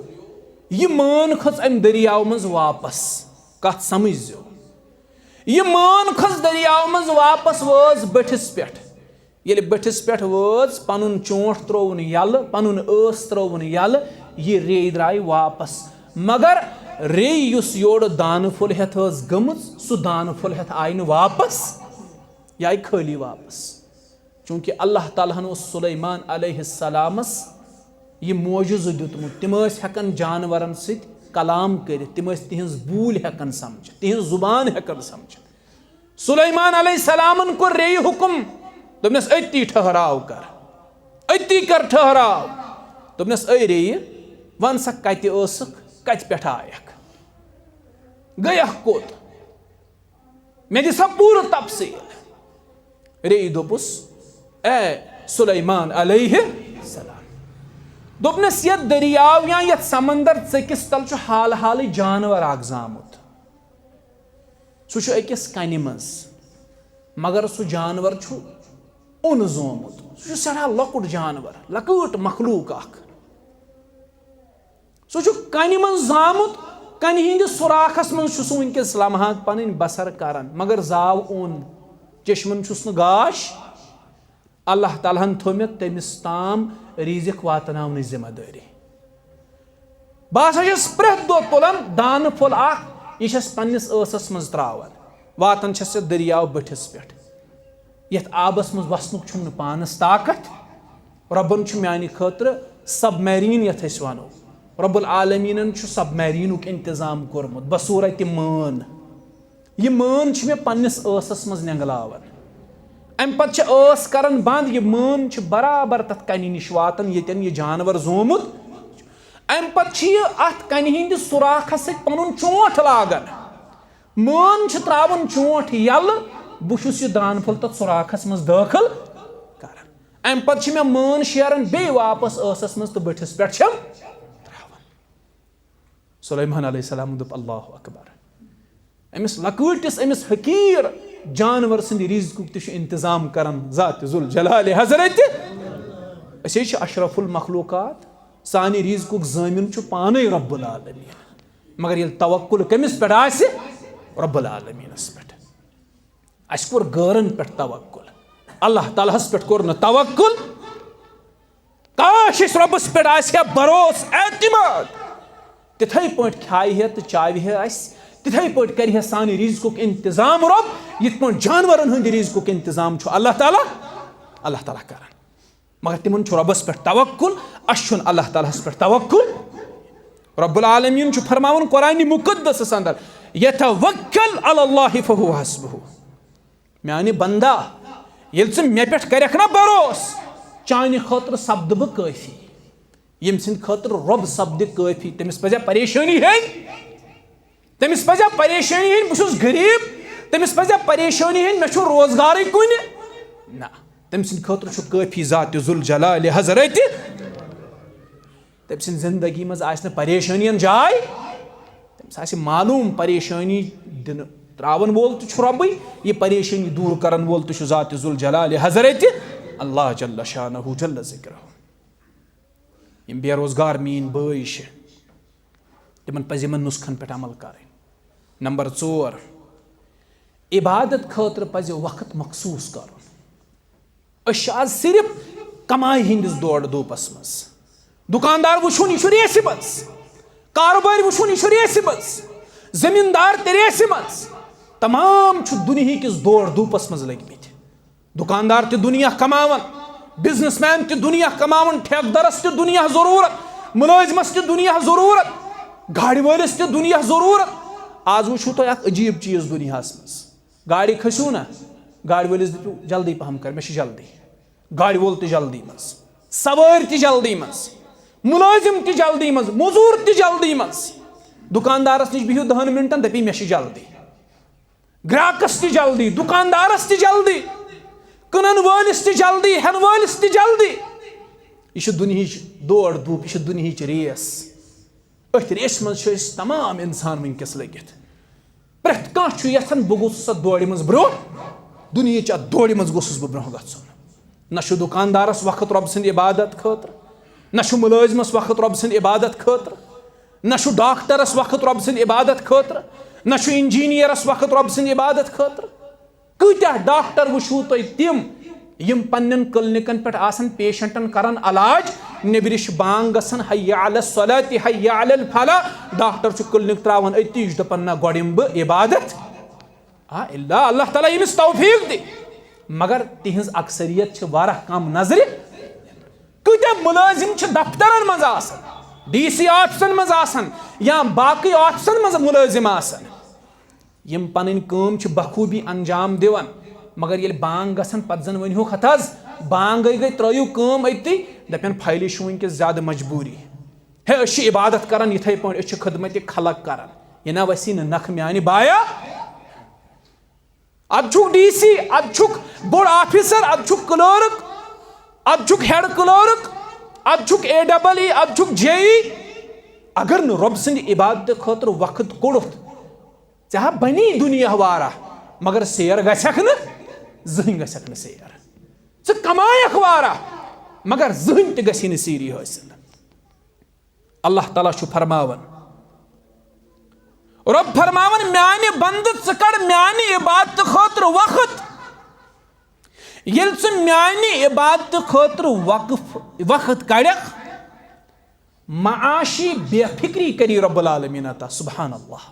یہِ مٲن کھٔژ امہِ دٔریاو منٛز واپس۔ کتھ سمجھ زیو، یہِ مٲن کھٔژ دٔریاو منٛز واپس، وٲژ بٔٹھِس پٮ۪ٹھ۔ ییٚلہِ بٔٹھِس پٮ۪ٹھ وٲژ، پنُن چونٛٹھ ترٛووُن یَلہٕ، پنُن ٲس ترٛووُن یَلہٕ، یہِ ریٚے درٛاے واپس۔ مگر ریٚیہِ یُس یورٕ دانہٕ پھوٚل ہٮ۪تھ ٲس گٔمٕژ، سُہ دانہٕ پھوٚل ہٮ۪تھ آیہِ نہٕ واپس، یہِ آیہِ خٲلی واپس۔ چوٗنٛکہِ اللہ تعالیٰ ہن اوس سلیمان علیہ السلامس یہِ معجزٕ دیُتمُت۔ تِم ٲسۍ ہٮ۪کان جانورن سۭتۍ کلام کٔرِتھ، تِم ٲسۍ تِہنٛز بوٗلۍ ہٮ۪کان سمجھِتھ، تِہنٛز زُبان ہٮ۪کان سمجھِتھ۔ سلیمان علیہ السلامن کوٚر ریٚیہِ حُکم، دوٚپنس، "أتی ٹھہراو کر، أتی کر ٹھہراو۔" دوٚپنس، "اے ریٚیہِ، ون سا، کتہِ ٲسٕکھ، کتہِ پٮ۪ٹھ آیکھ، گٔیکھ کوٚت؟" مےٚ دِ سا پوٗرٕ تفصیٖل۔ ریٚیہِ دوٚپُس، "اے سلیمان علیہ السلام"، دوٚپنَس، "یَتھ دٔریاو یا یَتھ سمندر ژٔکِس تل چھُ حال حالٕے جانور اکھ زامُت۔ سُہ چھُ أکِس کنہِ منٛز، مگر سُہ جانور چھُ اوٚن زومُت۔ سُہ چھُ سٮ۪ٹھاہ لۄکُٹ جانور، لۄکٕٹ مخلوق اکھ۔" سُہ چھُ کنہِ منٛز زامُت، کنہِ ہٕنٛدِس سوراخس منٛز چھُ سُہ وٕنکیٚس لمحات پنٕنۍ بسر کران، مگر زاو اوٚن، چشمن چھُس نہٕ گاش۔ اللہ تعالیٰ ہن تھوٚو مےٚ تٔمِس تام ریزق واتناونٕچ ذمہ دٲری۔ بہٕ ہسا چھَس پرٛٮ۪تھ دۄہ تُلان دانہٕ پھوٚل اکھ، یہِ چھَس پننِس ٲسس منٛز تراوان، واتان چھَس یَتھ دٔریاو بٔٹھِس پٮ۪ٹھ۔ یَتھ آبس منٛز وسنُک چھُم نہٕ پانس طاقت۔ رۄبن چھُ میانہِ خٲطرٕ سب میریٖن، یَتھ أسۍ وَنو، رۄب العالمیٖنن چھُ سب میریٖنُک انتظام کوٚرمُت۔ بصوٗرتِ مٲن، یہِ مٲن چھِ مےٚ پننِس ٲسس منٛز نینگلاوان۔ امہِ پتہٕ چھِ ٲس کران بنٛد، یہِ مٲن چھِ برابر تتھ کنہِ نِش واتان، ییٚتٮ۪ن یہِ جانور زومُت۔ امہِ پتہٕ چھِ یہِ اتھ کنہِ ہٕنٛدِس سوراخس سۭتۍ پنُن چونٛٹھ لاگان۔ مٲن چھِ تراوان چونٛٹھ یَلہٕ، بہٕ چھُس یہِ دانہٕ پھوٚل تَتھ سوراخَس منٛز دٲخل کران۔ اَمہِ پتہٕ چھِ مےٚ مٲن شیران بیٚیہِ واپس ٲسَس منٛز تہٕ بٔٹھِس پٮ۪ٹھ چھَم تراوان۔ سلیمان علیہ السلام دوٚپ، "اللہ اکبر۔" أمِس لۄکۭٹِس، أمِس حقیٖر جانور سٕنٛدِ رِزقُک تہِ چھُ انتظام کران ذات ذوالجلال حضرت۔ أسے چھِ اشرف المخلوقات، سانہِ رِزقُک ضٲمِن چھُ پانے رب العالمین۔ مگر ییٚلہِ توکل کٔمِس پٮ۪ٹھ آسہِ؟ رب العالمینس پٮ۪ٹھ۔ اَسہِ کوٚر غٲرن پٮ۪ٹھ توکل، اللہ تعالیٰ ہس پٮ۪ٹھ کوٚر نہٕ توکل۔ کاش اَسہِ رۄبس پٮ۪ٹھ آسہِ ہا بھروسہٕ، اعتماد۔ تِتھے پٲٹھۍ کھیاوِ ہے تہٕ چاوِ ہے اَسہِ، تِتھے پٲٹھۍ کرِ ہے سانہِ رِزقُک انتظام رۄب، یِتھ پٲٹھۍ جانورن ہٕنٛدِ رِزقُک انتظام چھُ اللہ تعالیٰ، اللہ تعالیٰ کران۔ مگر تِمن چھُ رۄبس پٮ۪ٹھ توکل، اَسہِ چھُنہٕ اللہ تعالیٰ ہس پٮ۪ٹھ توکل۔ رب العالمین چھُ فرماوان قرآنِ مقدسس اندر، "یتوکل علی اللہ فہو حسبہ"۔ میانہِ بندا، ییٚلہِ ژٕ مےٚ پٮ۪ٹھ کرکھ نا بھروسہٕ، چانہِ خٲطرٕ سپدٕ بہٕ کٲفی۔ ییٚمہِ سٕنٛدِ خٲطرٕ رۄب سپدِ کٲفی، تٔمِس پزِ پریشٲنی ہیٚنۍ۔ تٔمِس پزِ پریشٲنی ہیٚنۍ، بہٕ چھُس غریٖب، تٔمِس پزِ پریشٲنی ہیٚنۍ، مےٚ چھُنہٕ روزگارٕے کُنہِ۔ نہ، تٔمۍ سٕنٛدِ خٲطرٕ چھُ کٲفی ذات ذوالجلال حضرت۔ تٔمۍ سٕنٛدِ زندگی منٛز آسہِ نہٕ پریشٲنین جاے۔ تٔمِس آسہِ معلوم، پریشٲنی دِنہٕ تراون وول تہِ چھُ رۄبٕے، یہِ پریشٲنی دوٗر کرن وول تہِ چھُ ذات ذوالجلال حضرت اللہ جل شانہ جل ذکرہ۔ یِم بے روزگار میٲنۍ بٲے چھِ، تِمن پزِ یِمن نسخن پٮ۪ٹھ عمل کرٕنۍ۔ نمبر ژور، عبادت خٲطرٕ پزِ وقت مخصوص کرُن۔ أسۍ چھِ آز صرف کمایہِ ہٕنٛدِس دورٕ دھوپس منٛز۔ دُکاندار وٕچھُن، یہِ چھُ ریسہِ منٛز۔ کارٕبٲرۍ وٕچھُن، یہِ چھُ ریسہِ منٛز۔ زٔمیٖندار تہِ ریسہِ منٛز۔ تمام چھُ دُنہِکِس دورٕ دھوپس منٛز لٔگۍ مٕتۍ۔ دُکاندار تہِ دُنیا کماوان، بزنس مین تہِ دُنیا کماوان، ٹھیکہٕ دارس تہِ دُنیا ضروٗرت، مُلٲزمس تہِ دُنیا ضروٗرت، گاڑِ وٲلِس تہِ دُنیا ضروٗرت۔ آز وٕچھِو تُہۍ اکھ عجیٖب چیٖز دُنیاہس منٛز۔ گاڑِ کھٔسِو نا، گاڑِ وٲلِس دٔپِو، "جلدی پہم کر، مےٚ چھِ جلدی۔" گاڑِ وول تہِ جلدی منٛز، سوٲرۍ تہِ جلدی منٛز، مُلٲزِم تہِ جلدی منٛز، موٚزوٗر تہِ جلدی منٛز۔ دُکاندارس نِش بِہِو دَہَن مِنٹن، دَپی، "مےٚ چھِ جلدی۔" گراکس تہِ جلدی، دُکاندارس تہِ جلدی، کٕنن وٲلِس تہِ جلدی، ہٮ۪نہٕ وٲلِس تہِ جلدی۔ یہِ چھِ دُنہِچ دور دھوپ، یہِ چھِ دُنہِچ ریس۔ أتھۍ ریسہِ منٛز چھِ أسۍ تمام انسان وٕنکیٚس لٔگِتھ۔ پرٛٮ۪تھ کانٛہہ چھُ یژھان، بہٕ گوٚژھُس اتھ دورِ منٛز برٛونٛہہ، دُنہِچ اتھ دورِ منٛز گوٚژھُس بہٕ برٛونٛہہ گژھُن۔ نہ چھُ دُکاندارس وقت رۄب سٕنٛدِ عبادت خٲطرٕ، نہ چھُ مُلٲزمس وقت رۄب سٕنٛدِ عبادت خٲطرٕ، نہ چھُ ڈاکٹرس وقت رۄب سٕنٛدِ عبادت خٲطرٕ، نہ چھُ انجینئرس وقت رۄب سٕنٛدِ عبادت خٲطرٕ۔ کۭتیاہ ڈاکٹر وٕچھِو تُہۍ تِم، یِم پننٮ۪ن کلنکن پٮ۪ٹھ آسن پیشنٹن کران علاج، نیٚبرِ چھِ بانگ گژھان، حی علی الصلاۃ، حی علی الفلاح، ڈاکٹر چھُ کلینک تراوان أتی، یہِ چھُ دپان، نہ، گۄڈٕ یِمہٕ بہٕ عبادت۔ آ، اللہ، اللہ تعالیٰ ییٚمِس توفیق دِ، مگر تِہنٛز اکثریت چھِ واریاہ کم نظرِ۔ کۭتیاہ مُلٲزِم چھِ دفترن منٛز آسان، ڈی سی آفسن منٛز آسان، یا باقٕے آفسن منٛز مُلٲزِم آسان، یِم پنٕنۍ کٲم چھِ بخوٗبی انجام دِوان، مگر ییٚلہِ بانگ گژھن، پتہٕ زن ؤنۍ ہُکھ ہتھ حظ، بانگے گٔے، ترٲیِو کٲم أتی، دپن، فایلہِ چھُ وٕنکیٚس زیادٕ مجبوٗری۔ ہے، أسۍ چھِ عبادت کران یِتھے پٲٹھۍ، أسۍ چھِ خدمت خلق کران۔ یہِ نہ وسی نہٕ نکھٕ میانہِ بایا۔ ادٕ چھُکھ ڈی سی، ادٕ چھُکھ بوٚڑ آفیسر، ادٕ چھُکھ کلرک، ادٕ چھُکھ ہیڈ کلرک، ادٕ چھُکھ اے ڈبل ای، ادٕ چھُکھ جے ای۔ اگر نہٕ رۄب سٕنٛدِ عبادتہٕ خٲطرٕ وقت کوٚڑُتھ، ژےٚ ہا بنی دُنیا واراہ، مگر سیر گژھکھ نہٕ، زٕہٕنۍ گژھکھ نہٕ سیر۔ ژٕ کمایکھ واراہ، مگر زٕہٕنۍ تہِ گژھی نہٕ سیری حٲصِل۔ اللہ تعالیٰ چھُ فرماوان، رۄب فرماوان، میانہِ بندٕ، ژٕ کڑ میانہِ عبادتہٕ خٲطرٕ وقت۔ ییٚلہِ ژٕ میانہِ عبادتہٕ خٲطرٕ وقف، وقت کڑکھ، معاشی بے فکری کری رب العالمین عطا۔ سبحان اللہ۔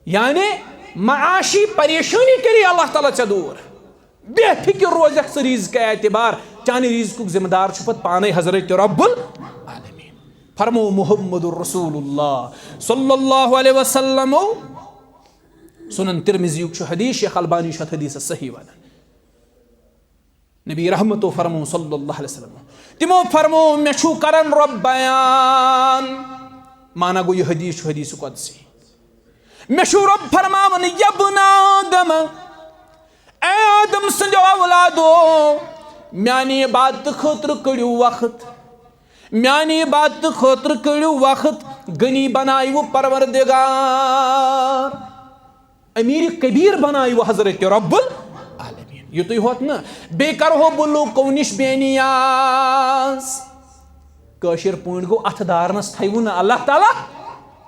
یعنی معاشی پریشانی کری اللہ تعالیٰ ژےٚ دوٗر۔ بے فکر روزکھ ژٕ رزقہٕ اعتبار، چانہِ رزقُک ذمہٕ دار چھُ پتہٕ پانے حضرت رب العالمین۔ فرمو محمد رسول اللہ صلی اللہ علیہ وسلم۔ سنن ترمذیُک چھُ حدیث، شیخ البانی چھُ اتھ حدیثس صحیح ونان۔ نبی رحمتو فرمو صلی اللہ علیہ وسلم، تِمو فرمو، مےٚ چھُو کران رۄب بیان۔ معنی گوٚو، یہِ حدیث چھُ حدیث قدسی۔ مےٚ چھُ رۄب فرماوان، یبن آدم، اے آدم سٕنٛدیو اولادو، میانہِ عبادتہٕ خٲطرٕ کٔڑِو وقت، میانہِ عبادتہٕ خٲطرٕ کٔڑِو وقت، غنی بنایِوٕ پروردگار۔ امیر کبیر بنایو حضرت رب العالمین۔ یُتُے ہوت نہٕ، بیٚیہِ کرہو بہٕ لوٗکو نِش بے نیاز۔ کٲشِر پٲٹھۍ گوٚو، اتھٕ دارنس تھایوٕ نہٕ اللہ تعالیٰ،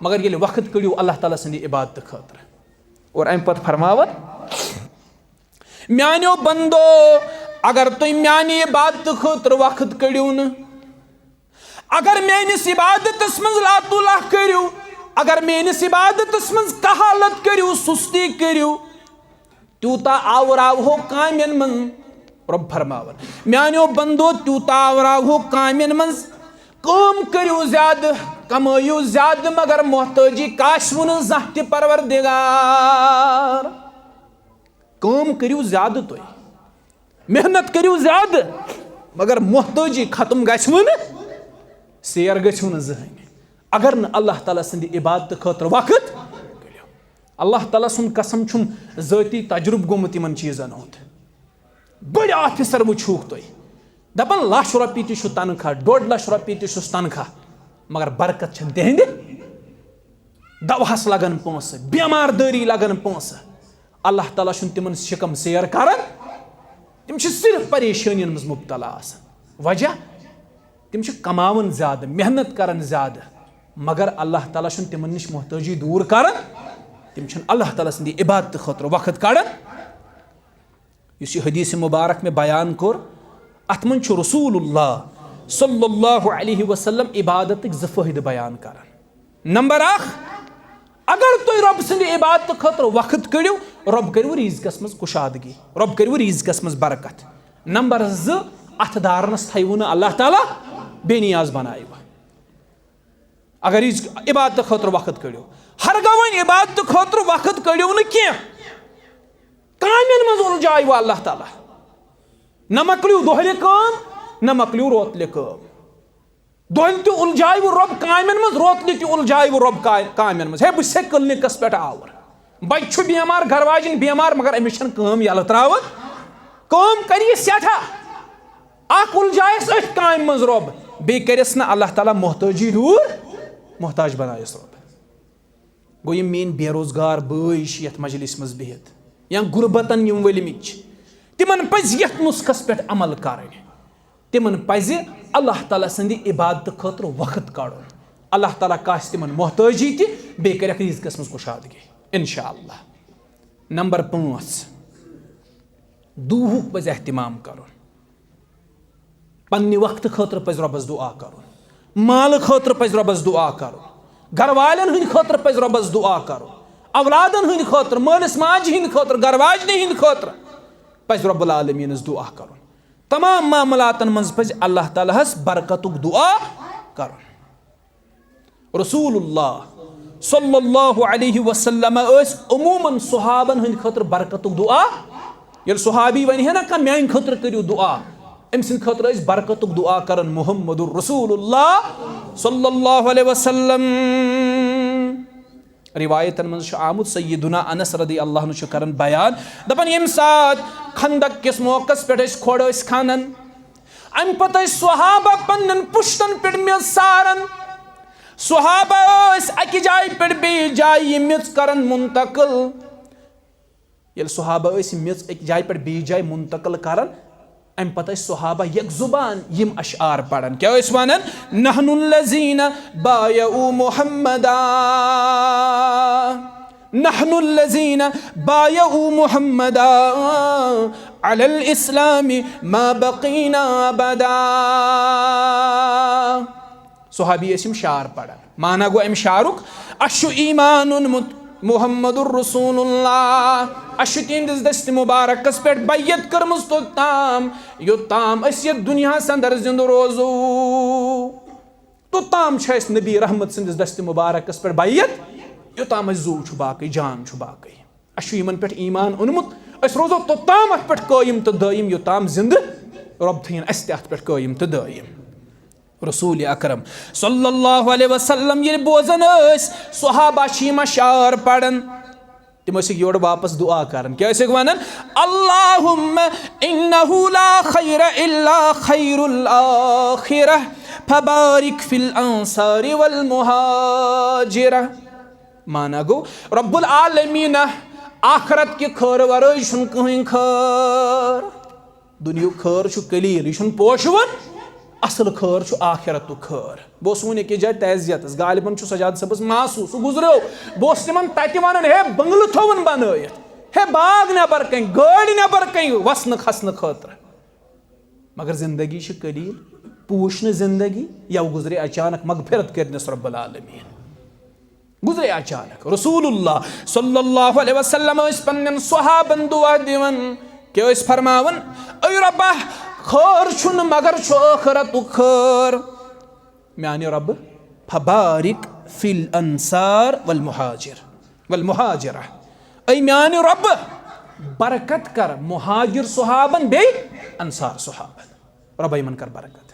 مگر ییٚلہِ وقت کٔڑِو اللہ تعالیٰ سٕنٛدِ عبادتہٕ خٲطرٕ۔ اور امہِ پتہٕ فرماوان، میانیو بندو، اگر تُہۍ میانہِ عبادتہٕ خٲطرٕ وقت کٔڑِو نہٕ، اگر میٲنِس عبادتس منٛز لاتوٗلہ کٔرِو، اگر میٲنِس عبادتس منٛز کہالت کٔرِو، سُستی کٔرِو، تیوٗتاہ آوراوہو کامٮ۪ن منٛز۔ رۄب فرماوان، میانیو بندو، تیوٗتاہ آوراوہو کامٮ۪ن منٛز۔ کٲم کٔرِو زیادٕ، کمٲیِو زیادٕ، مگر محتٲجی کاسہِ وُنہٕ زانٛہہ تہِ پروردگار۔ کٲم کٔرِو زیادٕ تُہۍ، محنت کٔرِو زیادٕ، مگر محتٲجی ختم گژھِ وُنہٕ، سیر گژھِ وُنہٕ زٕہٕنۍ۔ اگر نہٕ اللہ تعالیٰ سٕنٛدِ عبادتہٕ خٲطرٕ وقت کٔڑِو۔ اللہ تعالیٰ سُنٛد قسم، چھُم ذٲتی تجربہٕ گوٚمُت یِمن چیٖزن ہُنٛد۔ بٔڑۍ آفیسر وٕچھوُکھ تُہۍ، دپان، لچھ رۄپیہِ تہِ چھُ تنخواہ، ڈۄڈ لچھ رۄپیہِ تہِ چھُس تنخواہ، مگر برکت چھنہٕ تِہنٛدِ دوہس لگان پونٛسہٕ، بیمار دٲری لگان پونٛسہٕ۔ اللہ تعالیٰ چھُنہٕ تِمن شِکم سیر کران۔ تِم چھِ صرف پریشٲنین منٛز مبتلا آسان۔ وجہ؟ تِم چھِ کماوان زیادٕ، محنت کران زیادٕ، مگر اللہ تعالیٰ چھُنہٕ تِمن نِش محتٲجی دوٗر کران۔ تِم چھِنہٕ اللہ تعالیٰ سٕنٛدِ عبادتہٕ خٲطرٕ وقت کڑان۔ یُس یہِ حدیث مبارک مےٚ بیان کوٚر، اتھ منٛز چھُ رسول اللہ صلی اللہ علیہ وسلم عبادتٕکۍ زٕ فٲیدٕ بیان کران۔ نمبر اکھ، اگر تُہۍ رۄب سٕنٛدِ عبادتہٕ خٲطرٕ وقت کٔڑِو، رۄب کٔرِو رزقس منٛز کُشادگی، رۄب کٔرِو رزقس منٛز برکت۔ نمبر زٕ، اتھٕ دارنس تھایوٕ نہٕ اللہ تعالیٰ بے نیاز بنایوٕ۔ اگر رزق عبادتہٕ خٲطرٕ وقت کٔڑِو، ہرگاہ وۄنۍ عبادتہٕ خٲطرٕ وقت کٔڑِو نہٕ کینٛہہ، کامٮ۪ن منٛز اُلجھایوٕ اللہ تعالیٰ۔ نہ مۄکلیو دۄہلہِ کٲم، نہ مۄکلیو روتلہِ کٲم۔ دۄہلہِ تہِ اُلجھایوٕ رۄب کامٮ۪ن منٛز، روتلہِ تہِ اُلجھایوٕ رۄب کا-، کامٮ۪ن منٛز۔ ہے، بہٕ چھُسے کلینکس پٮ۪ٹھ آوُر، بچہِ چھُ بیمار، گرٕ واجِنۍ بیمار، مگر أمِس چھنہٕ کٲم یلہٕ تراوان۔ کٲم کرِ یہِ سٮ۪ٹھاہ۔ اکھ اُلجھایس أتھۍ کامہِ منٛز رۄب، بیٚیہِ کرٮ۪س نہٕ اللہ تعالیٰ محتٲجی دوٗر، محتاج بنایس رۄب۔ گوٚو، یِم میٲنۍ بے روزگار بٲے چھِ یتھ مجلس منٛز بِہِتھ، یا غربتن یِم ؤلمٕتۍ چھِ، تِمن پزِ یتھ نسخس پٮ۪ٹھ عمل کرٕنۍ۔ تِمن پزِ اللہ تعالیٰ سٕنٛدِ عبادتہٕ خٲطرٕ وقت کڑُن۔ اللہ تعالیٰ کاسہِ تِمن محتٲجی تہِ، بیٚیہِ کرٮ۪کھ رزقس منٛز کُشادگی، انشاءاللہ۔ نمبر پانٛژھ، دُعہُک پزِ اہتمام کرُن۔ پننہِ وقتہٕ خٲطرٕ پزِ رۄبس دعا کرُن، مالہٕ خٲطرٕ پزِ رۄبس دعا کرُن، گرٕ والٮ۪ن ہٕنٛدِ خٲطرٕ پزِ رۄبس دعا کرُن، اولادن ہٕنٛدِ خٲطرٕ، مٲلِس ماجہِ ہٕنٛدِ خٲطرٕ، گرٕ واجنہِ ہٕنٛدِ خٲطرٕ پزِ رب العالمینس دعا کرُن۔ تمام معاملاتن منٛز پزِ اللہ تعالیٰ ہس برکتُک دعا کرُن۔ رسول اللہ صلی اللہ علیہ وسلم ٲسۍ عموماً صحابن ہٕنٛدِ خٲطرٕ برکتُک دعا۔ ییٚلہِ صحابی ونہِ ہے نا کانٛہہ، میانہِ خٲطرٕ کٔرِو دعا، أمۍ سٕنٛدِ خٲطرٕ ٲسۍ برکتُک دعا کران محمد رسول اللہ صلی اللہ علیہ وسلم۔ روایتن منٛز چھُ آمُت، سیدنا انس رضی اللہ عنہ چھُ کران بیان، دپان، ییٚمہِ ساتہٕ خندق کِس موقعس پٮ۪ٹھ أسۍ کھۄڑ ٲسۍ کھنان، امہِ پتہٕ ٲسۍ صحابہ پننٮ۪ن پُشتن پٮ۪ٹھ میٚژ ساران۔ صحابہ ٲسۍ اکہِ جایہِ پٮ۪ٹھ بیٚیِس جایہِ یہِ میٚژ کران منتقل۔ ییٚلہِ صحابہ ٲسۍ یہِ میٚژ أکِس جایہِ پٮ۪ٹھ بیٚیِس جایہِ منتقل کران، امہِ پتہٕ ٲسۍ صحابہ یک زبان یِم اشعار پران۔ کیٛاہ ٲسۍ ونان؟ نحن الذین بایعوا محمدا، نحن الذین بایعوا محمدا علی الاسلام ما بقینا ابدا۔ صحابی ٲسۍ یِم شعر پران۔ معنہ گوٚو امہِ شعرُک، اسہِ چھُ ایمان اوٚنمُت محمد رسول اللہ، اسہِ چھُ تِہنٛدِس دستِ مبارکس پٮ۪ٹھ بیعت کٔرمٕژ توٚتام، یوٚتام أسۍ یتھ دُنیاہس اندر زندٕ روزو، توٚتام چھُ اسہِ نبی رحمت سٕنٛدِس دستِ مبارکس پٮ۪ٹھ بیعت، یوٚتام اسہِ زُو چھُ باقٕے، جان چھُ باقٕے۔ اسہِ چھُ یِمن پٮ۪ٹھ ایمان اوٚنمُت، أسۍ روزو توٚتام اتھ پٮ۪ٹھ قٲیِم تہٕ دٲیِم، یوٚتام زندٕ رۄب تھٲیِن اسہِ تہِ اتھ پٮ۪ٹھ قٲیِم تہٕ دٲیِم۔ رسول اکرم صلی اللہ علیہ وسلم ییٚلہِ بوزان ٲسۍ، صحابہ چھِ یِم اشعار پران، تِم ٲسِکھ یورٕ واپس دعا کران۔ کیٛاہ ٲسِکھ ونان؟ اللہم انہ لا خیر الا خیر الآخرہ فبارک فی الانصار والمہاجرہ۔ معنہ گوٚو، رب العالمین، آخرت کہِ خٲر ورٲے چھُنہٕ کٕہٕنۍ خٲر۔ دُنیہُک خٲر چھُ قلیل، یہِ چھُنہٕ پوشوُن۔ اصل خٲر چھُ آخرتُک خٲر۔ بہٕ اوسُس وُنہِ أکِس جایہِ تعزیتس، غالباً چھُ سجاد صٲبس محسوس، سُہ گُزریو۔ بہٕ اوسُس تِمن تتہِ ونان، ہے بنگلہٕ تھووُن بنٲیِتھ، ہے باغ نٮ۪بر کنہِ، گٲڑۍ نٮ۪بر کنہِ وسنہٕ کھسنہٕ خٲطرٕ۔ مگر زندگی چھِ قلیل، پوٗچھ نہٕ زندگی، یَوٕ گُزرے اچانک، مغفرت کٔرنس رب العالمین۔ گُزرے اچانک۔ رسول اللہ صلی اللہ علیہ وسلم ٲسۍ پننٮ۪ن صحابن دعا دِوان۔ کیٛاہ ٲسۍ فرماوان؟ اے ربا، خٲر چھُنہٕ مگر چھُ ٲخرتُک خٲر۔ میانہِ ربہٕ، فبارک فی الانصار والمہاجر، والمہاجرہ۔ اے میانہِ ربہٕ، برکت کر مہاجر صحابن بیٚیہِ انصار صحابن۔ ربا، یِمن کر برکت۔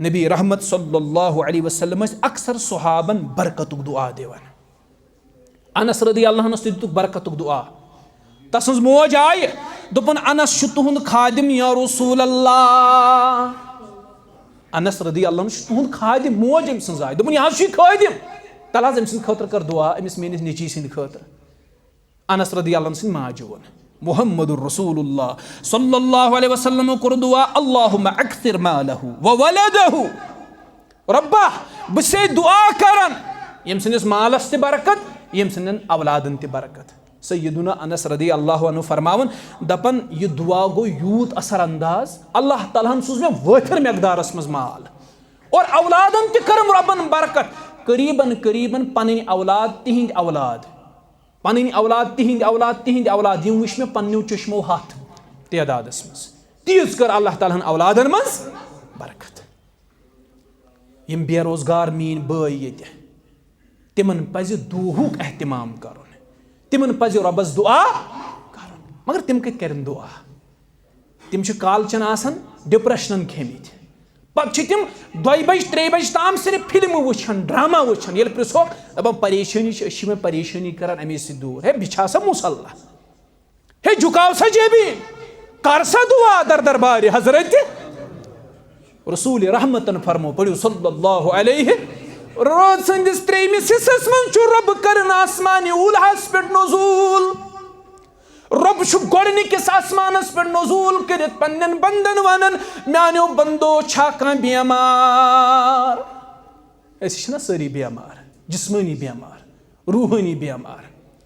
نبی رحمت صلی اللہ علیہ وسلم ٲسۍ اکثر صحابن برکتُک دعا دِوان۔ انس رضی اللہ عنہس تہِ دِتُکھ برکتُک دعا۔ تسٕنٛز موج آیہِ، دوٚپُن، انس چھُ تُہُنٛد خادم یا رسول اللہ۔ انس رضی اللہ عنہ چھُ تُہُنٛد خادم، موج أمۍ سٕنٛز آیہِ۔ دوٚپُن، یہِ حظ چھُ یہِ خٲدِم۔ تَلہٕ حظ أمۍ سٕنٛدِ خٲطرٕ کر دعا، أمِس میٲنِس نیٚچی سٕنٛدِ خٲطرٕ۔ انس رضی اللہ عنہ سٕنٛدۍ ماجہِ ووٚن، محمد رسول اللہ صلی اللہ علیہ وسلم کوٚر دعا، اللہم اکثر مالہ و ولدہ۔ ربا، بہٕ چھسے دعا کران، ییٚمہِ سٕنٛدِس مالس تہِ برکت، ییٚمہِ سٕنٛدٮ۪ن اولادن تہِ برکت۔ سیدنا انس رضی اللہ عنہ فرماوان، دپان، یہِ دعا گوٚو یوٗت اثر انداز، اللہ تعالیٰ ہن سوٗز مےٚ وٲتھر مقدارس منٛز مال اور اولادن تہِ کٔرٕم رۄبن برکت۔ قریباً قریباً پنٕنۍ اولاد، تِہنٛدۍ اولاد، پنٕنۍ اولاد، تِہنٛدۍ اولاد، تِہنٛدۍ اولاد، یِم وٕچھ مےٚ پننیو چشمو ہتھ تعدادس منٛز۔ تیٖژ کٔر اللہ تعالیٰ ہن اولادن منٛز برکت۔ یِم بے روزگار میٲنۍ بٲے ییٚتہِ، تِمن پزِ دُعہُک اہتمام کرُن، تِمن پزِ رۄبس دُعا کرُن۔ مگر تِم کتہِ کرن دُعا؟ تِم چھِ کالچن آسان، ڈپریشنن کھیٚمٕتۍ۔ پتہٕ چھِ تِم دۄیہِ بجہِ، ترٛیٚیہِ بجہِ تام صرف فلمہٕ وٕچھان، ڈرامہ وٕچھان۔ ییٚلہِ پرژھوکھ، دپان، پریشٲنی چھِ، أسۍ چھِ وۄنۍ پریشٲنی کران امے سۭتۍ دوٗر۔ ہے، بہٕ چھا سا مصلح؟ ہے، جُکاو سا جیبی، کر سا دُعا در دربارِ حضرت رسول رحمتن فرمو، پٔرِو صلی اللہ علیہ۔ رٲژ سٕنٛدِس ترٛیٚیمِس حصس منٛز چھُ رۄب کران آسمانِ اوٗلہس پٮ۪ٹھ نزول۔ رۄب چھُ گۄڈٕنِکِس آسمانس پٮ۪ٹھ نزول کٔرِتھ پننٮ۪ن بندن ونان، میانیو بندو، چھا کانٛہہ بیمار؟ أسۍ چھِنہ سٲری بیمار، جسمٲنی بیمار، روحٲنی بیمار۔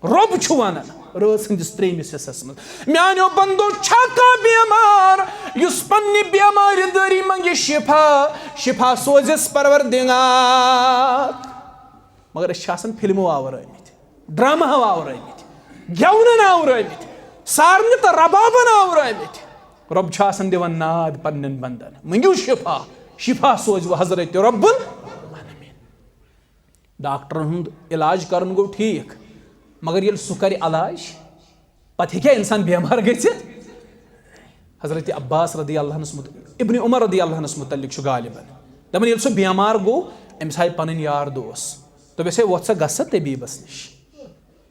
رۄب چھُ ونان، رٲژ ہٕنٛدِس ترٛیٚیمِس حصس منٛز۔ میانیو بندو، چھا کانٛہہ بیمار یُس پننہِ بیمارِ دٲری منگہِ شفا؟ شفا سوزٮ۪س پروردگار۔ مگر أسۍ چھِ آسان فلمو آورٲومٕتۍ، ڈرامہو آورٲومٕتۍ، گٮ۪ونن آورٲومٕتۍ، سارنہِ تہٕ ربابن آورٲومٕتۍ۔ رۄب چھُ آسان دِوان ناد پننٮ۪ن بندن، مٔنگِو شفا، شفا سوزِ وۄنۍ حضرت رب العالمین۔ ڈاکٹرن ہُنٛد علاج کرُن گوٚو ٹھیٖک، مگر ییٚلہِ سُہ کرِ علاج، پتہٕ ہیٚکیٛاہ انسان بیمار گٔژھِتھ؟ حضرت عباس رضی اللہ عنس مت-، ابن عمر رضی اللہ عنس متعلق چھُ غالباً دپان، ییٚلہِ سُہ بیمار گوٚو، أمِس آیہِ پنٕنۍ یار دوس، دوٚپُس، "ہے، وۄتھ سا، گژھ سا طبیبس نِش۔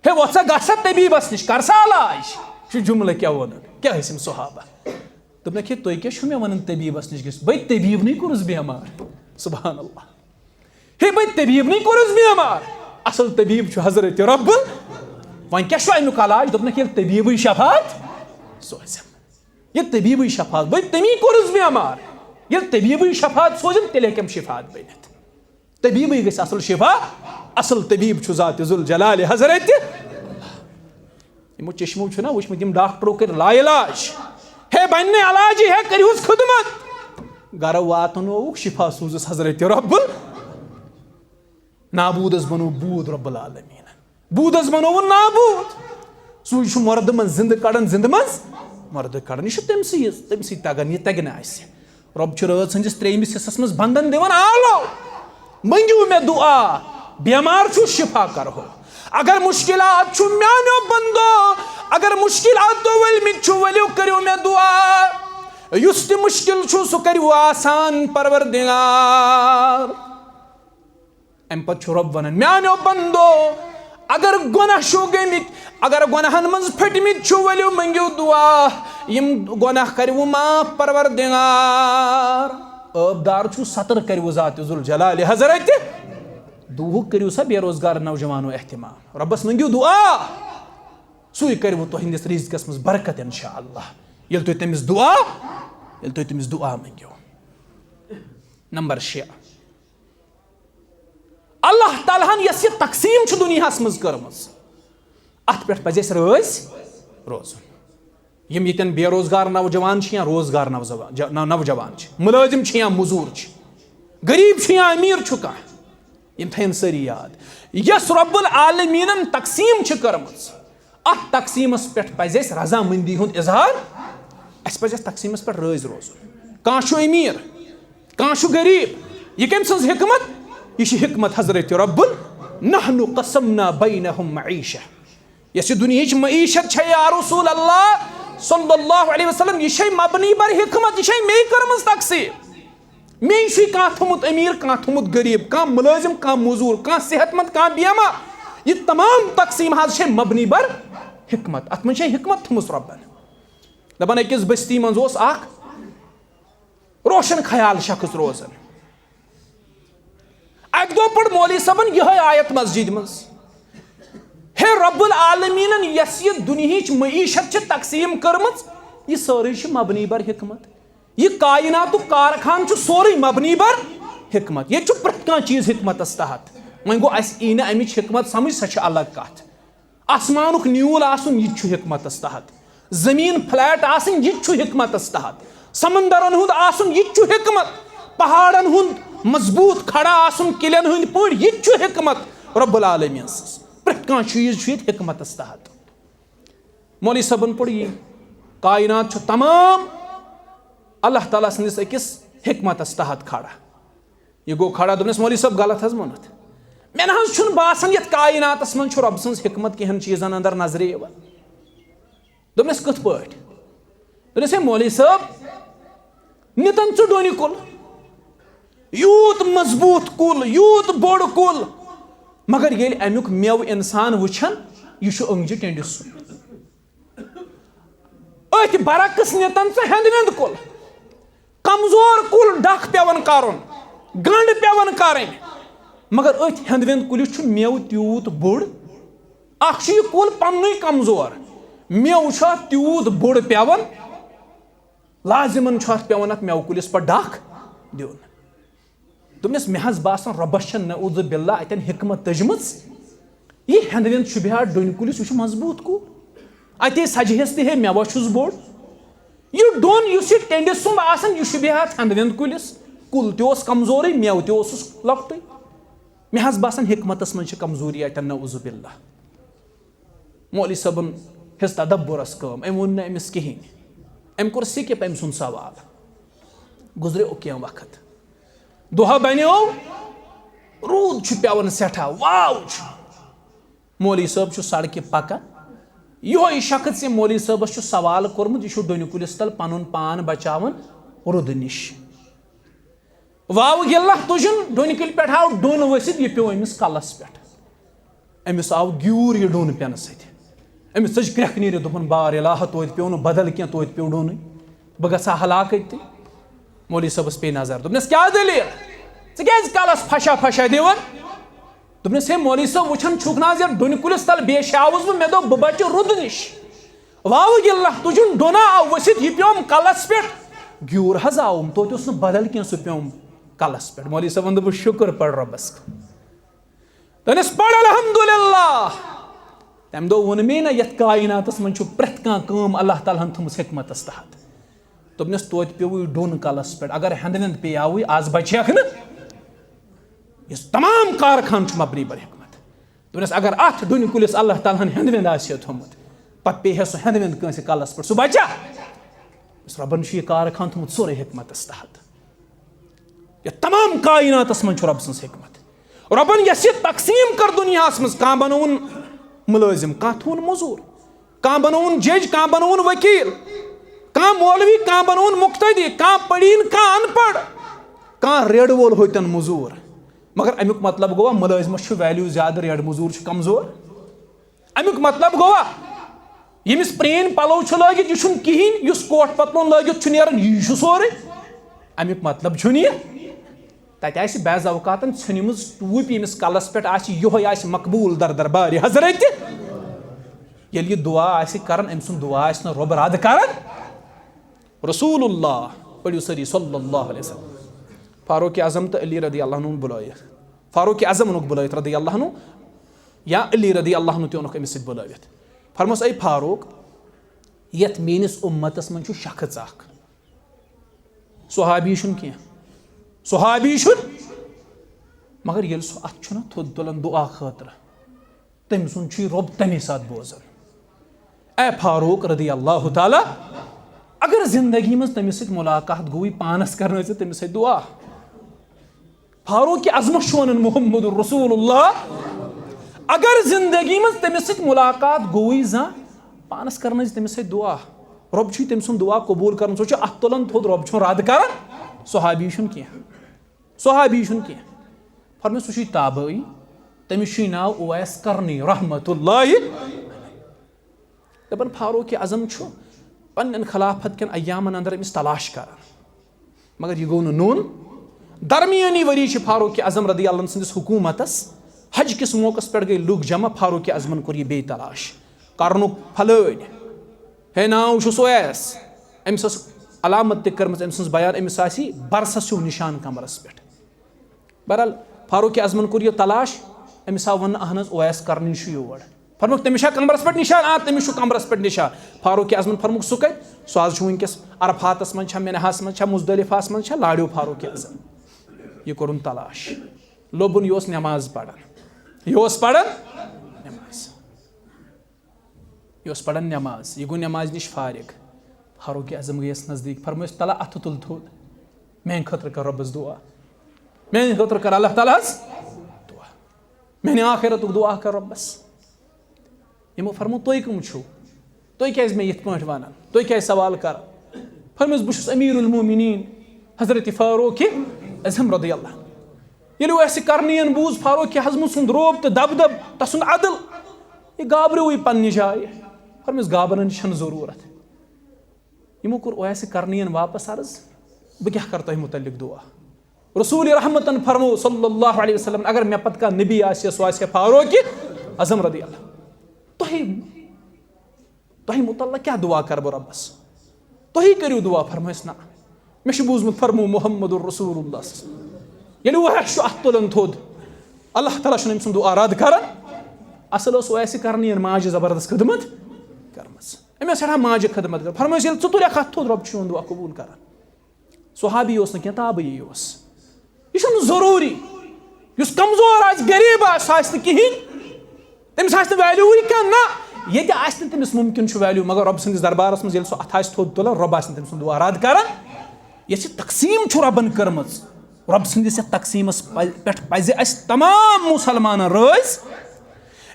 ہے، وۄتھ سا، گژھ سا طبیبس نِش، کر سا علاج۔" یہِ چھُ جملہٕ کیٛاہ ووٚنُن، کیٛاہ ٲسۍ یِم صحابہ؟ دوٚپنکھ، "ہے، تُہۍ کیٛاہ چھِو مےٚ ونان طبیبس نِش گٔژھِو؟ بہٕ طبیب نٕے کوٚرُس بیمار۔" سبحان اللہ۔ ہے، بہٕ طبیب نٕے کوٚرُس بیمار، اصل طبیب چھُ حضرت رب ال-، وۄنۍ کیٛاہ چھُ امیُک علاج؟ دوٚپنکھ، ییٚلہِ طبیبٕے شفاعت سوزن، ییٚلہِ طبیبٕے شفاعت، بہٕ تٔمی کوٚرُس بیمار، ییٚلہِ طبیبٕے شفاعت سوزن، تیٚلہِ ہیٚکٮ۪م شفاعت بٔنِتھ۔ طبیبٕے گژھِ اصل شفا، اصل طبیب چھُ ذات ذوالجلال حضرت۔ یِمو چشمو چھُنہ وٕچھمُت، یِم ڈاکٹرو کٔرۍ لا علاج۔ ہے بنہِ نہٕ علاجی، ہے کٔرِہُس خدمت۔ گرٕ واتنووُکھ، شفا سوٗزُس حضرت رب ال-، نابودس بنوو بود رب العالمین۔ بودس بنووُن نابود۔ سُے چھُ مردٕ منٛز زندٕ کڑان، زندٕ منٛز مردٕ کڑان۔ یہِ چھُ تٔمۍ سٕے، تٔمۍ سٕے تگان، یہِ تگہِ نہٕ اسہِ۔ رۄب چھُ رٲژ ہٕنٛدِس ترٛیٚیمِس حصس منٛز بندن دِوان آلو، "مٔنگِو مےٚ دُعا، بیمار چھُ، شفا کرہو۔ اگر مشکلات چھُ میانیو بندو، اگر مشکلاتو ؤلمٕتۍ چھُ، ؤلِو کٔرِو مےٚ دُعا، یُس تہِ مشکل چھُ سُہ کٔرِو آسان پروردگار۔" امہِ پتہٕ چھُ رۄب ونان، "میانیو بندو، اگر گۄناہ چھُو گٔمٕتۍ، اگر گۄناہن منٛز پھٔٹمٕتۍ چھِو، ؤلِو مٔنگِو دُعا، یِم گۄناہ کٔرِو معاف پروردگار۔ عٲبدار چھُو، ستر کٔرِو ذات ذوالجلال حضرت۔" دُعہُک کٔرِو سا بے روزگار نوجوانو اہتمام، رۄبس مٔنگِو دُعا، سُے کٔرِوٕ تُہنٛدِس رزقس منٛز برکت انشاءاللہ، ییٚلہِ تُہۍ تٔمِس دُعا، ییٚلہِ تُہۍ تٔمِس دُعا مٔنگِو۔ نمبر شےٚ، اللہ تعالیٰ ہن یۄس یہِ تقسیٖم چھُ دُنیاہس منٛز کٔرمٕژ، اتھ پٮ۪ٹھ پزِ اسہِ رٲضۍ روزُن۔ یِم ییٚتٮ۪ن بے روزگار نوجوان چھِ یا روزگار نوجوان، ج-، نو-، نوجوان چھِ، مُلٲزِم چھِ یا مٔزوٗر چھِ، غریٖب چھُ یا أمیٖر چھُ کانٛہہ، یِم تھٲیِن سٲری یاد۔ یۄس رب العالمیٖنن تقسیٖم چھِ کٔرمٕژ، اتھ تقسیٖمس پٮ۪ٹھ پزِ اسہِ رضامندی ہُنٛد اظہار۔ اسہِ پزِ اتھ تقسیٖمس پٮ۪ٹھ رٲضۍ روزُن۔ کانٛہہ چھُ أمیٖر، کانٛہہ چھُ غریٖب۔ یہِ کٔمۍ سٕنٛز حکمت؟ یہِ چھِ حکمت حضرت رب ال-، "نحن قسمنا بینہم معیشہ۔" یۄس یہِ دُنیہٕچ معیشت چھےٚ یا رسول اللہ صلی اللہ علیہ وسلم، یہِ چھےٚ مبنی بر حکمت، یہِ چھےٚ مے کٔرمٕژ تقسیٖم۔ مے چھُے کانٛہہ تھوٚمُت أمیٖر، کانٛہہ تھوٚمُت غریٖب، کانٛہہ مُلٲزِم، کانٛہہ مٔزوٗر، کانٛہہ صحت مند، کانٛہہ بیمار۔ یہِ تمام تقسیٖم حظ چھےٚ مبنی بر حکمت۔ اتھ منٛز چھےٚ حکمت تھٲومٕژ رۄبن۔ دپان أکِس بستی منٛز اوس اکھ روشن خیال شخص روزان۔ اکہِ دۄہ پٔر مولوی صٲبن یِہے آیت مسجد منٛز، ہے رب العالمیٖنن یۄس یہِ دُنیہٕچ معیشت چھِ تقسیٖم کٔرمٕژ، یہِ سٲرٕے چھِ مبنی بر حکمت۔ یہِ کایناتُک کارخان چھُ سورُے مبنی بر حکمت۔ ییٚتہِ چھُ پرٛٮ۪تھ کانٛہہ چیٖز حکمتس تحت۔ وۄنۍ گوٚو، اسہِ یی نہٕ امِچ حکمت سمجھ، سۄ چھِ الگ کتھ۔ آسمانُک نیوٗل آسُن، یہِ تہِ چھُ حکمتس تحت۔ زٔمیٖن flat آسٕنۍ، یہِ تہِ چھُ حکمتس تحت۔ سمندرن ہُنٛد آسُن، یہِ تہِ چھُ حکمت۔ پہاڑن ہُنٛد مضبوٗط کھڑا آسُن، کِلٮ۪ن ہٕنٛدۍ پٲٹھۍ، یہِ تہِ چھُ حکمت رب العالمین سٕنٛز۔ پرٛٮ۪تھ کانٛہہ چیٖز چھُ ییٚتہِ حکمتس تحت۔ مولوی صٲبن پوٚر یی، کاینات چھُ تمام اللہ تعالیٰ سٕنٛدِس أکِس حکمتس تحت کھڑا۔ یہِ گوٚو کھڑا، دوٚپنس، "مولوی صٲب، غلط حظ ووٚنُتھ۔ مےٚ نہ حظ چھُنہٕ باسان یتھ کایناتس منٛز چھُ رۄب سٕنٛز حکمت کینٛہن چیٖزن اندر نظرِ یِوان۔" دوٚپنس، "کِتھ پٲٹھۍ؟" دوٚپنس، "ہے مولوی صٲب، نِتن ژٕ ڈوٗنہِ کُل، یوٗت مضبوٗط کُل، یوٗت بوٚڑ کُل، مگر ییٚلہِ امیُک مٮ۪وٕ انسان وٕچھن، یہِ چھُ أنٛگجہِ ٹیٚنٛڈِ سُنٛد۔ أتھۍ برعکس نِتن ژٕ ہٮ۪نٛد وٮ۪نٛد کُل، کمزور کُل ڈکھ پٮ۪وان کرُن، گنٛڈ پٮ۪وان کرٕنۍ، مگر أتھۍ ہٮ۪نٛد وٮ۪نٛد کُلِس چھُ مٮ۪وٕ تیوٗت بوٚڑ۔ اکھ چھُ یہِ کُل پننُے کمزور، مٮ۪وٕ چھُ اتھ تیوٗت بوٚڑ پٮ۪وان، لازمن چھُ اتھ پٮ۪وان اتھ مٮ۪وٕ کُلِس پٮ۪ٹھ ڈکھ دیُن۔" دوٚپنس، "مےٚ حظ باسان رۄبس چھےٚ نعوذ باللہ اتٮ۪ن حکمت تٔجمٕژ۔ یہِ ہٮ۪نٛد وٮ۪نٛد چھُ بِہار ڈوٗنۍ کُلِس، یہِ چھُ مضبوٗط کُل۔ اتے سجہس تہِ ہے مےٚ وۄنۍ چھُس بوٚڑ۔ یہِ ڈوٚن یُس یہِ ٹیٚنڈِ سُنٛد آسان، یہِ چھُ بیٚہتھ ہٮ۪نٛد وٮ۪نٛد کُلِس۔ کُل تہِ اوس کمزورٕے، مٮ۪وٕ تہِ اوسُس لۄکٹُے۔ مےٚ حظ باسان حکمتس منٛز چھِ کمزوری اتٮ۪ن، نعوذ باللہ۔ مولوی صٲبن ہیٚژ تدبرس کٲم، أمۍ ووٚن نہٕ أمِس کِہیٖنۍ۔ أمۍ کوٚر سِکِپ أمۍ سُنٛد سوال۔ گُزریو کینٛہہ وقت، دۄہ بنیو، روٗد چھُ پٮ۪وان سٮ۪ٹھاہ، واو چھُ۔ مولوی صٲب چھُ سڑکہِ پکان۔ یِہوٚے شخص، ییٚمۍ مولوی صٲبس چھُ سوال کوٚرمُت، یہِ چھُ ڈوٚنہِ کُلِس تل پنُن پان بچاوان روٗدٕ نِش۔ واوٕ ییٚلہِ لَتھ تُجُن، ڈوٚنہِ کُلہِ پٮ۪ٹھ آو ڈوٚن ؤسِتھ، یہِ پیوٚو أمِس کلس پٮ۪ٹھ۔ أمِس آو گیوٗر یہِ ڈوٚن پٮ۪نہٕ سۭتۍ۔ أمِس ژٔج کرٛٮ۪کھ نیٖرِتھ، دوٚپُن، بار الٰہا، توتہِ پیوٚو نہٕ بدل کینٛہہ، توتہِ پیوٚو ڈوٚنُے۔ بہٕ گژھٕ ہا ہلاک أتھی۔ مولوی صٲبس پیٚیہِ نظر، دوٚپنس، کیٛاہ دٔلیٖل؟ ژٕ کیٛازِ کلس پھشا پھشا دِوان؟ دوٚپنس، ہے مولوی صٲب، وٕچھان چھُکھ نہ حظ یتھ ڈوٚنہِ کُلِس تل بے شاوُس بہٕ، مےٚ دوٚپ بہٕ بچہٕ روٗدٕ نِش۔ واوٕ ییٚلہِ لَتھ تُجُن، ڈوٚنہ آو ؤسِتھ، یہِ پیوم کلس پٮ۪ٹھ۔ گیوٗر حظ آوُم، توتہِ اوس نہٕ بدل کینٛہہ، سُہ پیوم کلس پٮ۪ٹھ۔ مولوی صٲبن دوٚپُس، شُکر پڑ رۄبس کُن۔ دوٚپنس، پڑ الحمدللہ۔ تمہِ دۄہ ووٚن مےٚ نہ، یتھ کایناتس منٛز چھُ پرٛٮ۪تھ کانٛہہ کٲم اللہ تعالیٰ ہن تھٲومٕژ حکمتس تحت۔ دوٚپنس، توتہِ پیوٚوُے ڈوٚن کلس پٮ۪ٹھ، اگر ہٮ۪نٛدٕ وٮ۪نٛدٕ پیٚیاوٕے، از بچہِ ہکھ نہٕ۔ یُس تمام کارخان چھُ مبنی بر حکمت۔ دوٚپنس، اگر اتھ ڈوٚنہِ کُلِس اللہ تعالیٰ ہن ہٮ۪نٛدٕ وٮ۪نٛدٕ آسہِ ہے تھوٚمُت، پتہٕ پیٚیہِ ہے سُہ ہٮ۪نٛدٕ وٮ۪نٛدٕ کٲنٛسہِ کلس پٮ۪ٹھ، سُہ بچا؟ دوٚپنس، رۄبن چھُ یہِ کارخان تھوٚمُت سورُے حکمتس تحت۔ یتھ تمام کایناتس منٛز چھُ رۄب سٕنٛز حکمت۔ رۄبن یۄس یہِ تقسیٖم کٔر دُنیاہس منٛز، کانٛہہ بنووُن مُلٲزِم، کانٛہہ تھوٚوُن مٔزوٗر، کانٛہہ بنووُن جج، کانٛہہ بنووُن ؤکیٖل، کانٛہہ مولوی، کانٛہہ بنووُن مُقتدی، کانٛہہ پٔڑیٖن، کانٛہہ ان پڑھ، کانٛہہ ریڈٕ وول ہوٚتٮ۪ن مٔزوٗر۔ مگر امیُک مطلب گوٚوا مُلٲزمس چھُ ویلیو زیادٕ، ریڈٕ مٔزوٗر چھُ کمزور؟ امیُک مطلب گوٚوا ییٚمِس پرٛٲنۍ پلو چھِ لٲگِتھ، یہِ چھُنہٕ کِہیٖنۍ، یُس کوٹھ پتلون لٲگِتھ چھُ نیران، یی چھُ سورُے؟ امیُک مطلب چھُنہٕ یہِ۔ تتہِ آسہِ بعض اوقاتن ژھٕنمٕژ ٹوٗپۍ ییٚمِس کلس پٮ۪ٹھ آسہِ، یِہوٚے آسہِ مقبوٗل در دربارِ حضرت۔ ییٚلہِ یہِ دُعا آسہِ کران، أمۍ سُنٛد دُعا آسہِ نہٕ رۄب رد کران۔ رسول اللہ، پٔرِو سٲری صلی اللہ علیہ وسلم۔ فاروق اعظم تہٕ علی رضی اللہ عنہ بُلٲیِتھ۔ فاروق اعظم اوٚنُکھ بُلٲیِتھ رضی اللہ عنہ، یا علی رضی اللہ عنہ تہِ اوٚنُکھ أمِس سۭتۍ بُلٲوِتھ۔ فرموس، اے فاروق، یتھ میٲنِس اُمتس منٛز چھُ شخص اکھ۔ صحابی چھُنہٕ کینٛہہ، صحابی چھُنہٕ، مگر ییٚلہِ سُہ اتھ چھُنہ تھوٚد تُلان دُعا خٲطرٕ، تٔمۍ سُنٛد چھُ یہِ رۄب تَمے ساتہٕ بوزان۔ اے فاروق رضی اللہ تعالیٰ، اگر زندگی منٛز تٔمِس سۭتۍ ملاقات گوٚوٕے، پانس کرنٲوزِ تٔمِس سۭتۍ دُعا۔ فاروق اعظمس چھُ ونان محمد رسول اللہ، اگر زندگی منٛز تٔمِس سۭتۍ ملاقات گوٚوٕے زانٛہہ، پانس کرنٲوزِ تٔمِس سۭتۍ دُعا۔ رۄب چھُے تٔمۍ سُنٛد دُعا قبوٗل کران، سُہ چھُ اتھ تُلان تھوٚد، رۄب چھُنہٕ رد کران۔ صحابی چھُنہٕ کینٛہہ، صحابی چھُنہٕ کینٛہہ۔ فرمٲے، سُہ چھُے تابعی، تٔمِس چھُے ناو اویس قرنی رحمتہ اللہ۔ دَپان فاروق اعظم چھُ پننٮ۪ن خلافت کٮ۪ن ایامن اندر أمِس تلاش کران، مگر یہِ گوٚو نہٕ نوٚن۔ درمیٲنی ؤری چھِ فاروق اعظم رضی اللہ عنہ سٕنٛدِس حکوٗمتس۔ حج کِس موقعس پٮ۪ٹھ گٔے لُکھ جمع، فاروق اعظمن کوٚر یہِ بیٚیہِ تلاش کرنُک پھلٲنۍ۔ ہے ناو چھُس اویس۔ أمِس ٲس علامت تہِ کٔرمٕژ أمۍ سٕنٛز بیان، أمِس آسہِ برسس ہیوٗ نِشان کمرس پٮ۪ٹھ۔ بہرحال، فاروق اعظمن کوٚر یہِ تلاش، أمِس آو وننہٕ، اہن حظ، اویس قرنی چھُ یور۔ فرمووُکھ، تٔمِس چھا کمرس پٮ۪ٹھ نِشان؟ آ، تٔمِس چھُ کمرس پٮ۪ٹھ نِشان۔ فاروق اعظمن فرمووُکھ، سُہ کتہِ؟ سُہ حظ چھُ وٕنکیٚس عرفاتس منٛز، چھا مناہس منٛز، چھا مزدلفہس منٛز، چھا؟ لاریو فاروق اعظم۔ یہِ کوٚرُن تلاش۔ لوٚبُن، یہِ اوس نماز پران۔ یہِ اوس پران نماز۔ یہِ اوس پران نماز، یہِ گوٚو نمازِ نِش فارغ۔ فاروق اعظم گٔیَس نزدیٖک، فرمٲیِس، تَلہٕ اَتھٕ تُل تھوٚد، میٛانہِ خٲطرٕ کر رۄبَس دُعا، میٛانہِ خٲطرٕ کر اللہ تعالیٰ ہَس دُعا۔ میٛانہِ آخرتُک دُعا کر رۄبَس۔ یِمو فرموو، تُہۍ کٕم چھِو؟ تُہۍ کیٛازِ مےٚ یِتھ پٲٹھۍ وَنان؟ تُہۍ کیٛازِ سوال کران؟ فرمٲیِس، بہٕ چھُس امیر المومنین حضرت فاروق اعظم رضی اللہ عنہ۔ ییٚلہِ اویس قرنین بوٗز فاروق اعظم سُنٛد رعب تہٕ دبدب، تسُنٛد عدل، یہِ گابریوٕے پننہِ جایہِ۔ فرمٲیِس، گابرنٕچ چھنہٕ ضروٗرت۔ یِمو کوٚر اویس قرنین واپس عرض، بہٕ کیٛاہ کرٕ تۄہہِ متعلق دُعا؟ رسول رحمتن فرموو صلی اللہ علیہ وسلم، اگر مےٚ پتہٕ کانٛہہ نبی آسہِ، سُہ آسہِ فاروق اعظم رضی اللہ۔ تۄہہِ تۄہہِ متعلق کیٛاہ دُعا کرٕ بہٕ رۄبس؟ تُہی کٔرِو دُعا۔ فرمٲیِس، نہ، مےٚ چھُ بوٗزمُت فرموو محمد رسول اللہ صلی اللہ علیہ وسلم۔ ییٚلہِ اویس چھُ اتھ تُلان تھوٚد، اللہ تعالیٰ چھُنہٕ أمۍ سُنٛد دُعا رد کران۔ اصل اوس اویس قرنین ماجہِ زبردست خدمت کٔرمٕژ۔ أمۍ ٲس سٮ۪ٹھاہ ماجہِ خدمت کٔر۔ فرمٲیِس، ییٚلہِ ژٕ تُلکھ اَتھ تھوٚد، رۄب چھُ چون دُعا قبوٗل کران۔ صحابی اوس نہٕ کینٛہہ، تابعی اوس۔ یہِ چھُنہٕ ضروٗری۔ یُس کمزور آسہِ، غریٖب آسہِ، سُہ آسہِ نہٕ کِہیٖنۍ، تٔمِس آسہِ نہٕ value-ے کانٛہہ۔ نہ، ییٚتہِ آسہِ نہٕ تٔمِس مُمکِن چھُ value، مگر رۄب سٕنٛدِس دربارس منٛز ییٚلہِ سُہ اَتھٕ آسہِ تھوٚد تُلان، رۄب آسہِ نہٕ تٔمۍ سُنٛد دُعا رد کران۔ یۄس یہِ تقسیٖم چھُ رۄبن کٔرمٕژ، رۄب سٕنٛدِس یَتھ تقسیٖمس پَ-، پٮ۪ٹھ پَزِ اَسہِ تمام مُسلمانن رٲضۍ۔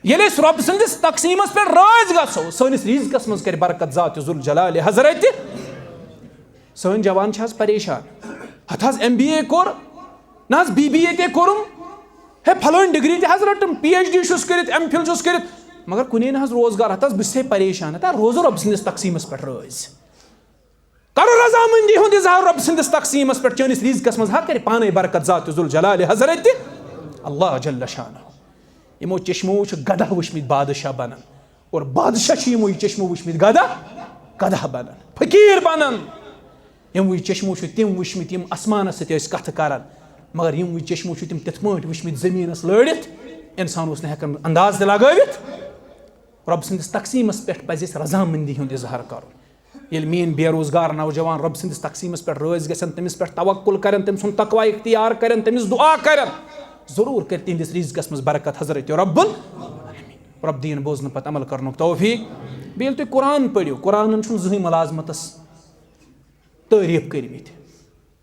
ییٚلہِ أسۍ رۄب سٕنٛدِس تقسیٖمس پٮ۪ٹھ رٲضۍ گژھو، سٲنِس رِزقس منٛز کرِ برکت ذات ذوالجلال حضرت۔ سٲنۍ جوان چھِ آز پریشان۔ ہتہٕ حظ ایم بی اے کوٚر، نہ حظ بی بی اے تہِ کوٚرُم، ہے پھلٲنۍ ڈگری تہِ حظ رٔٹٕم، پی ایچ ڈی چھُس کٔرِتھ، ایم فِل چھُس کٔرِتھ، مگر کُنے نہ حظ روزگار۔ ہتہٕ حظ بہٕ چھُسے پریشان۔ ہتا روزو رۄب سٕنٛدِس تقسیٖمس پٮ۪ٹھ رٲضۍ۔ کرو رضامندی ہُنٛد اظہار رۄب سٕنٛدِس تقسیٖمس پٮ۪ٹھ، چٲنِس رِزقس منٛز ہا کرِ پانے برکت ذات ذوالجلال حضرت اللہ جل شانہ۔ یِمو چشمو چھِ گدہ وٕچھمٕتۍ بادشاہ بنان، اور بادشاہ چھِ یِمو یہِ چشمو وٕچھمٕتۍ گدہ، گدہ بنان، فقیٖر بنان۔ یِموٕے چشمو چھِ تِم وٕچھمٕتۍ یِم آسمانس سۭتۍ ٲسۍ کتھٕ کران، مگر یِموٕے چشمو چھِ تِم تِتھ پٲٹھۍ وٕچھمٕتۍ زٔمیٖنس لٲڑِتھ، انسان اوس نہٕ ہٮ۪کان انداز تہِ لگٲوِتھ۔ رۄب سٕنٛدِس تقسیٖمس پٮ۪ٹھ پزِ اَسہِ رضامندی ہُنٛد اظہار کرُن۔ ییٚلہِ میٲنۍ بے روزگار نوجوان رۄب سٕنٛدِس تقسیٖمس پٮ۪ٹھ رٲضۍ گژھن، تٔمِس پٮ۪ٹھ توکل کرن، تٔمۍ سُنٛد تقوی اختیار کرن، تٔمِس دعا کرن، ضروٗر کرِ تِہنٛدِس رِزقس منٛز برکت حضرت رۄب العالمین۔ رۄب دِیِن بوزنہٕ پتہٕ عمل کرنُک توفیٖق۔ بیٚیہِ ییٚلہِ تُہۍ قرآن پٔرِو، قرآنن چھُنہٕ زٕہٕنۍ مُلازمتس تعریٖف کٔرمٕتۍ۔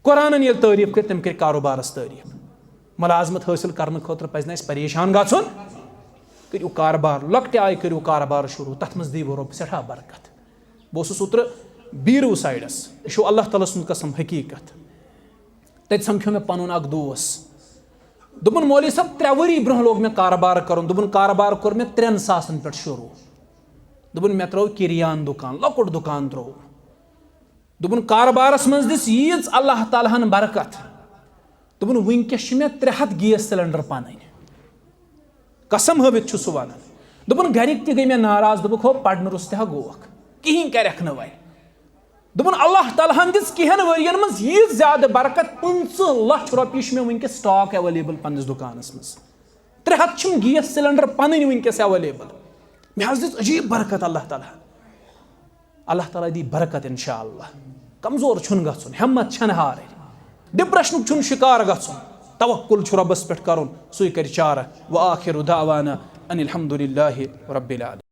قرآنن ییٚلہِ تعریٖف کٔر، تٔمۍ کٔرۍ کاروبارس تعریٖف۔ مُلازمت حٲصِل کرنہٕ خٲطرٕ پزِ نہٕ اَسہِ پریشان گژھُن۔ کٔرِو کاربار، لۄکٹہِ آیہِ کٔرِو کاربار شروٗع، تتھ منٛز دِیِو رۄب سٮ۪ٹھاہ برکت۔ بہٕ اوسُس اوترٕ بیٖروٗ سایڈس، یہِ چھُ اللہ تعالیٰ سُنٛد قسم حقیٖقت۔ تتہِ سمکھیو مےٚ پنُن اکھ دوس۔ دوٚپُن، "مولوی صٲب، ترٛےٚ ؤری برونٛہہ لوگ مےٚ کاربار کرُن۔" دوٚپُن، "کاربار کوٚر مےٚ ترٛٮ۪ن ساسن پٮ۪ٹھ شروٗع۔" دوٚپُن، "مےٚ ترٲو کِریان دُکان، لۄکُٹ دُکان ترٛوو۔" دوٚپُن، "کاربارس منٛز دِژ ییٖژ اللہ تعالیٰ ہن برکت۔" دوٚپُن، "وٕنکیٚس چھِ مےٚ ترٛےٚ ہتھ گیس سلینڈر پنٕنۍ۔" قسم ہٲوِتھ چھُ سُہ ونان۔ دوٚپُن، "گرِکۍ تہِ گٔے مےٚ ناراض، دوٚپُکھ، ہو، پرنہٕ روٚستُے ہا گوکھ، کِہیٖنۍ کرٮ۪کھ نہٕ وۄنۍ۔" دوٚپُن، "اللہ تعالیٰ ہن دِژ کینٛہن ؤرین منٛز ییٖژ زیادٕ برکت، پٕنٛژٕہ لچھ رۄپیہِ چھِ مےٚ وٕنکیٚس stock available پننِس دُکانس منٛز۔ ترٛےٚ ہتھ چھِم گیس سلینڈر پنٕنۍ وٕنکیٚس available۔ مےٚ حظ دِژ عجیٖب برکت اللہ تعالیٰ ہن۔" اللہ تعالیٰ دی برکت انشاءاللہ۔ کمزور چھُنہٕ گژھُن، ہمت چھَنہٕ ہارٕنۍ، ڈپریشنُک چھُنہٕ شکار گژھُن۔ توکل چھُ رۄبس پٮ۪ٹھ کرُن، سُے کرِ چارٕ۔ وآخر دعوانا ان الحمد للہ رب العالمین۔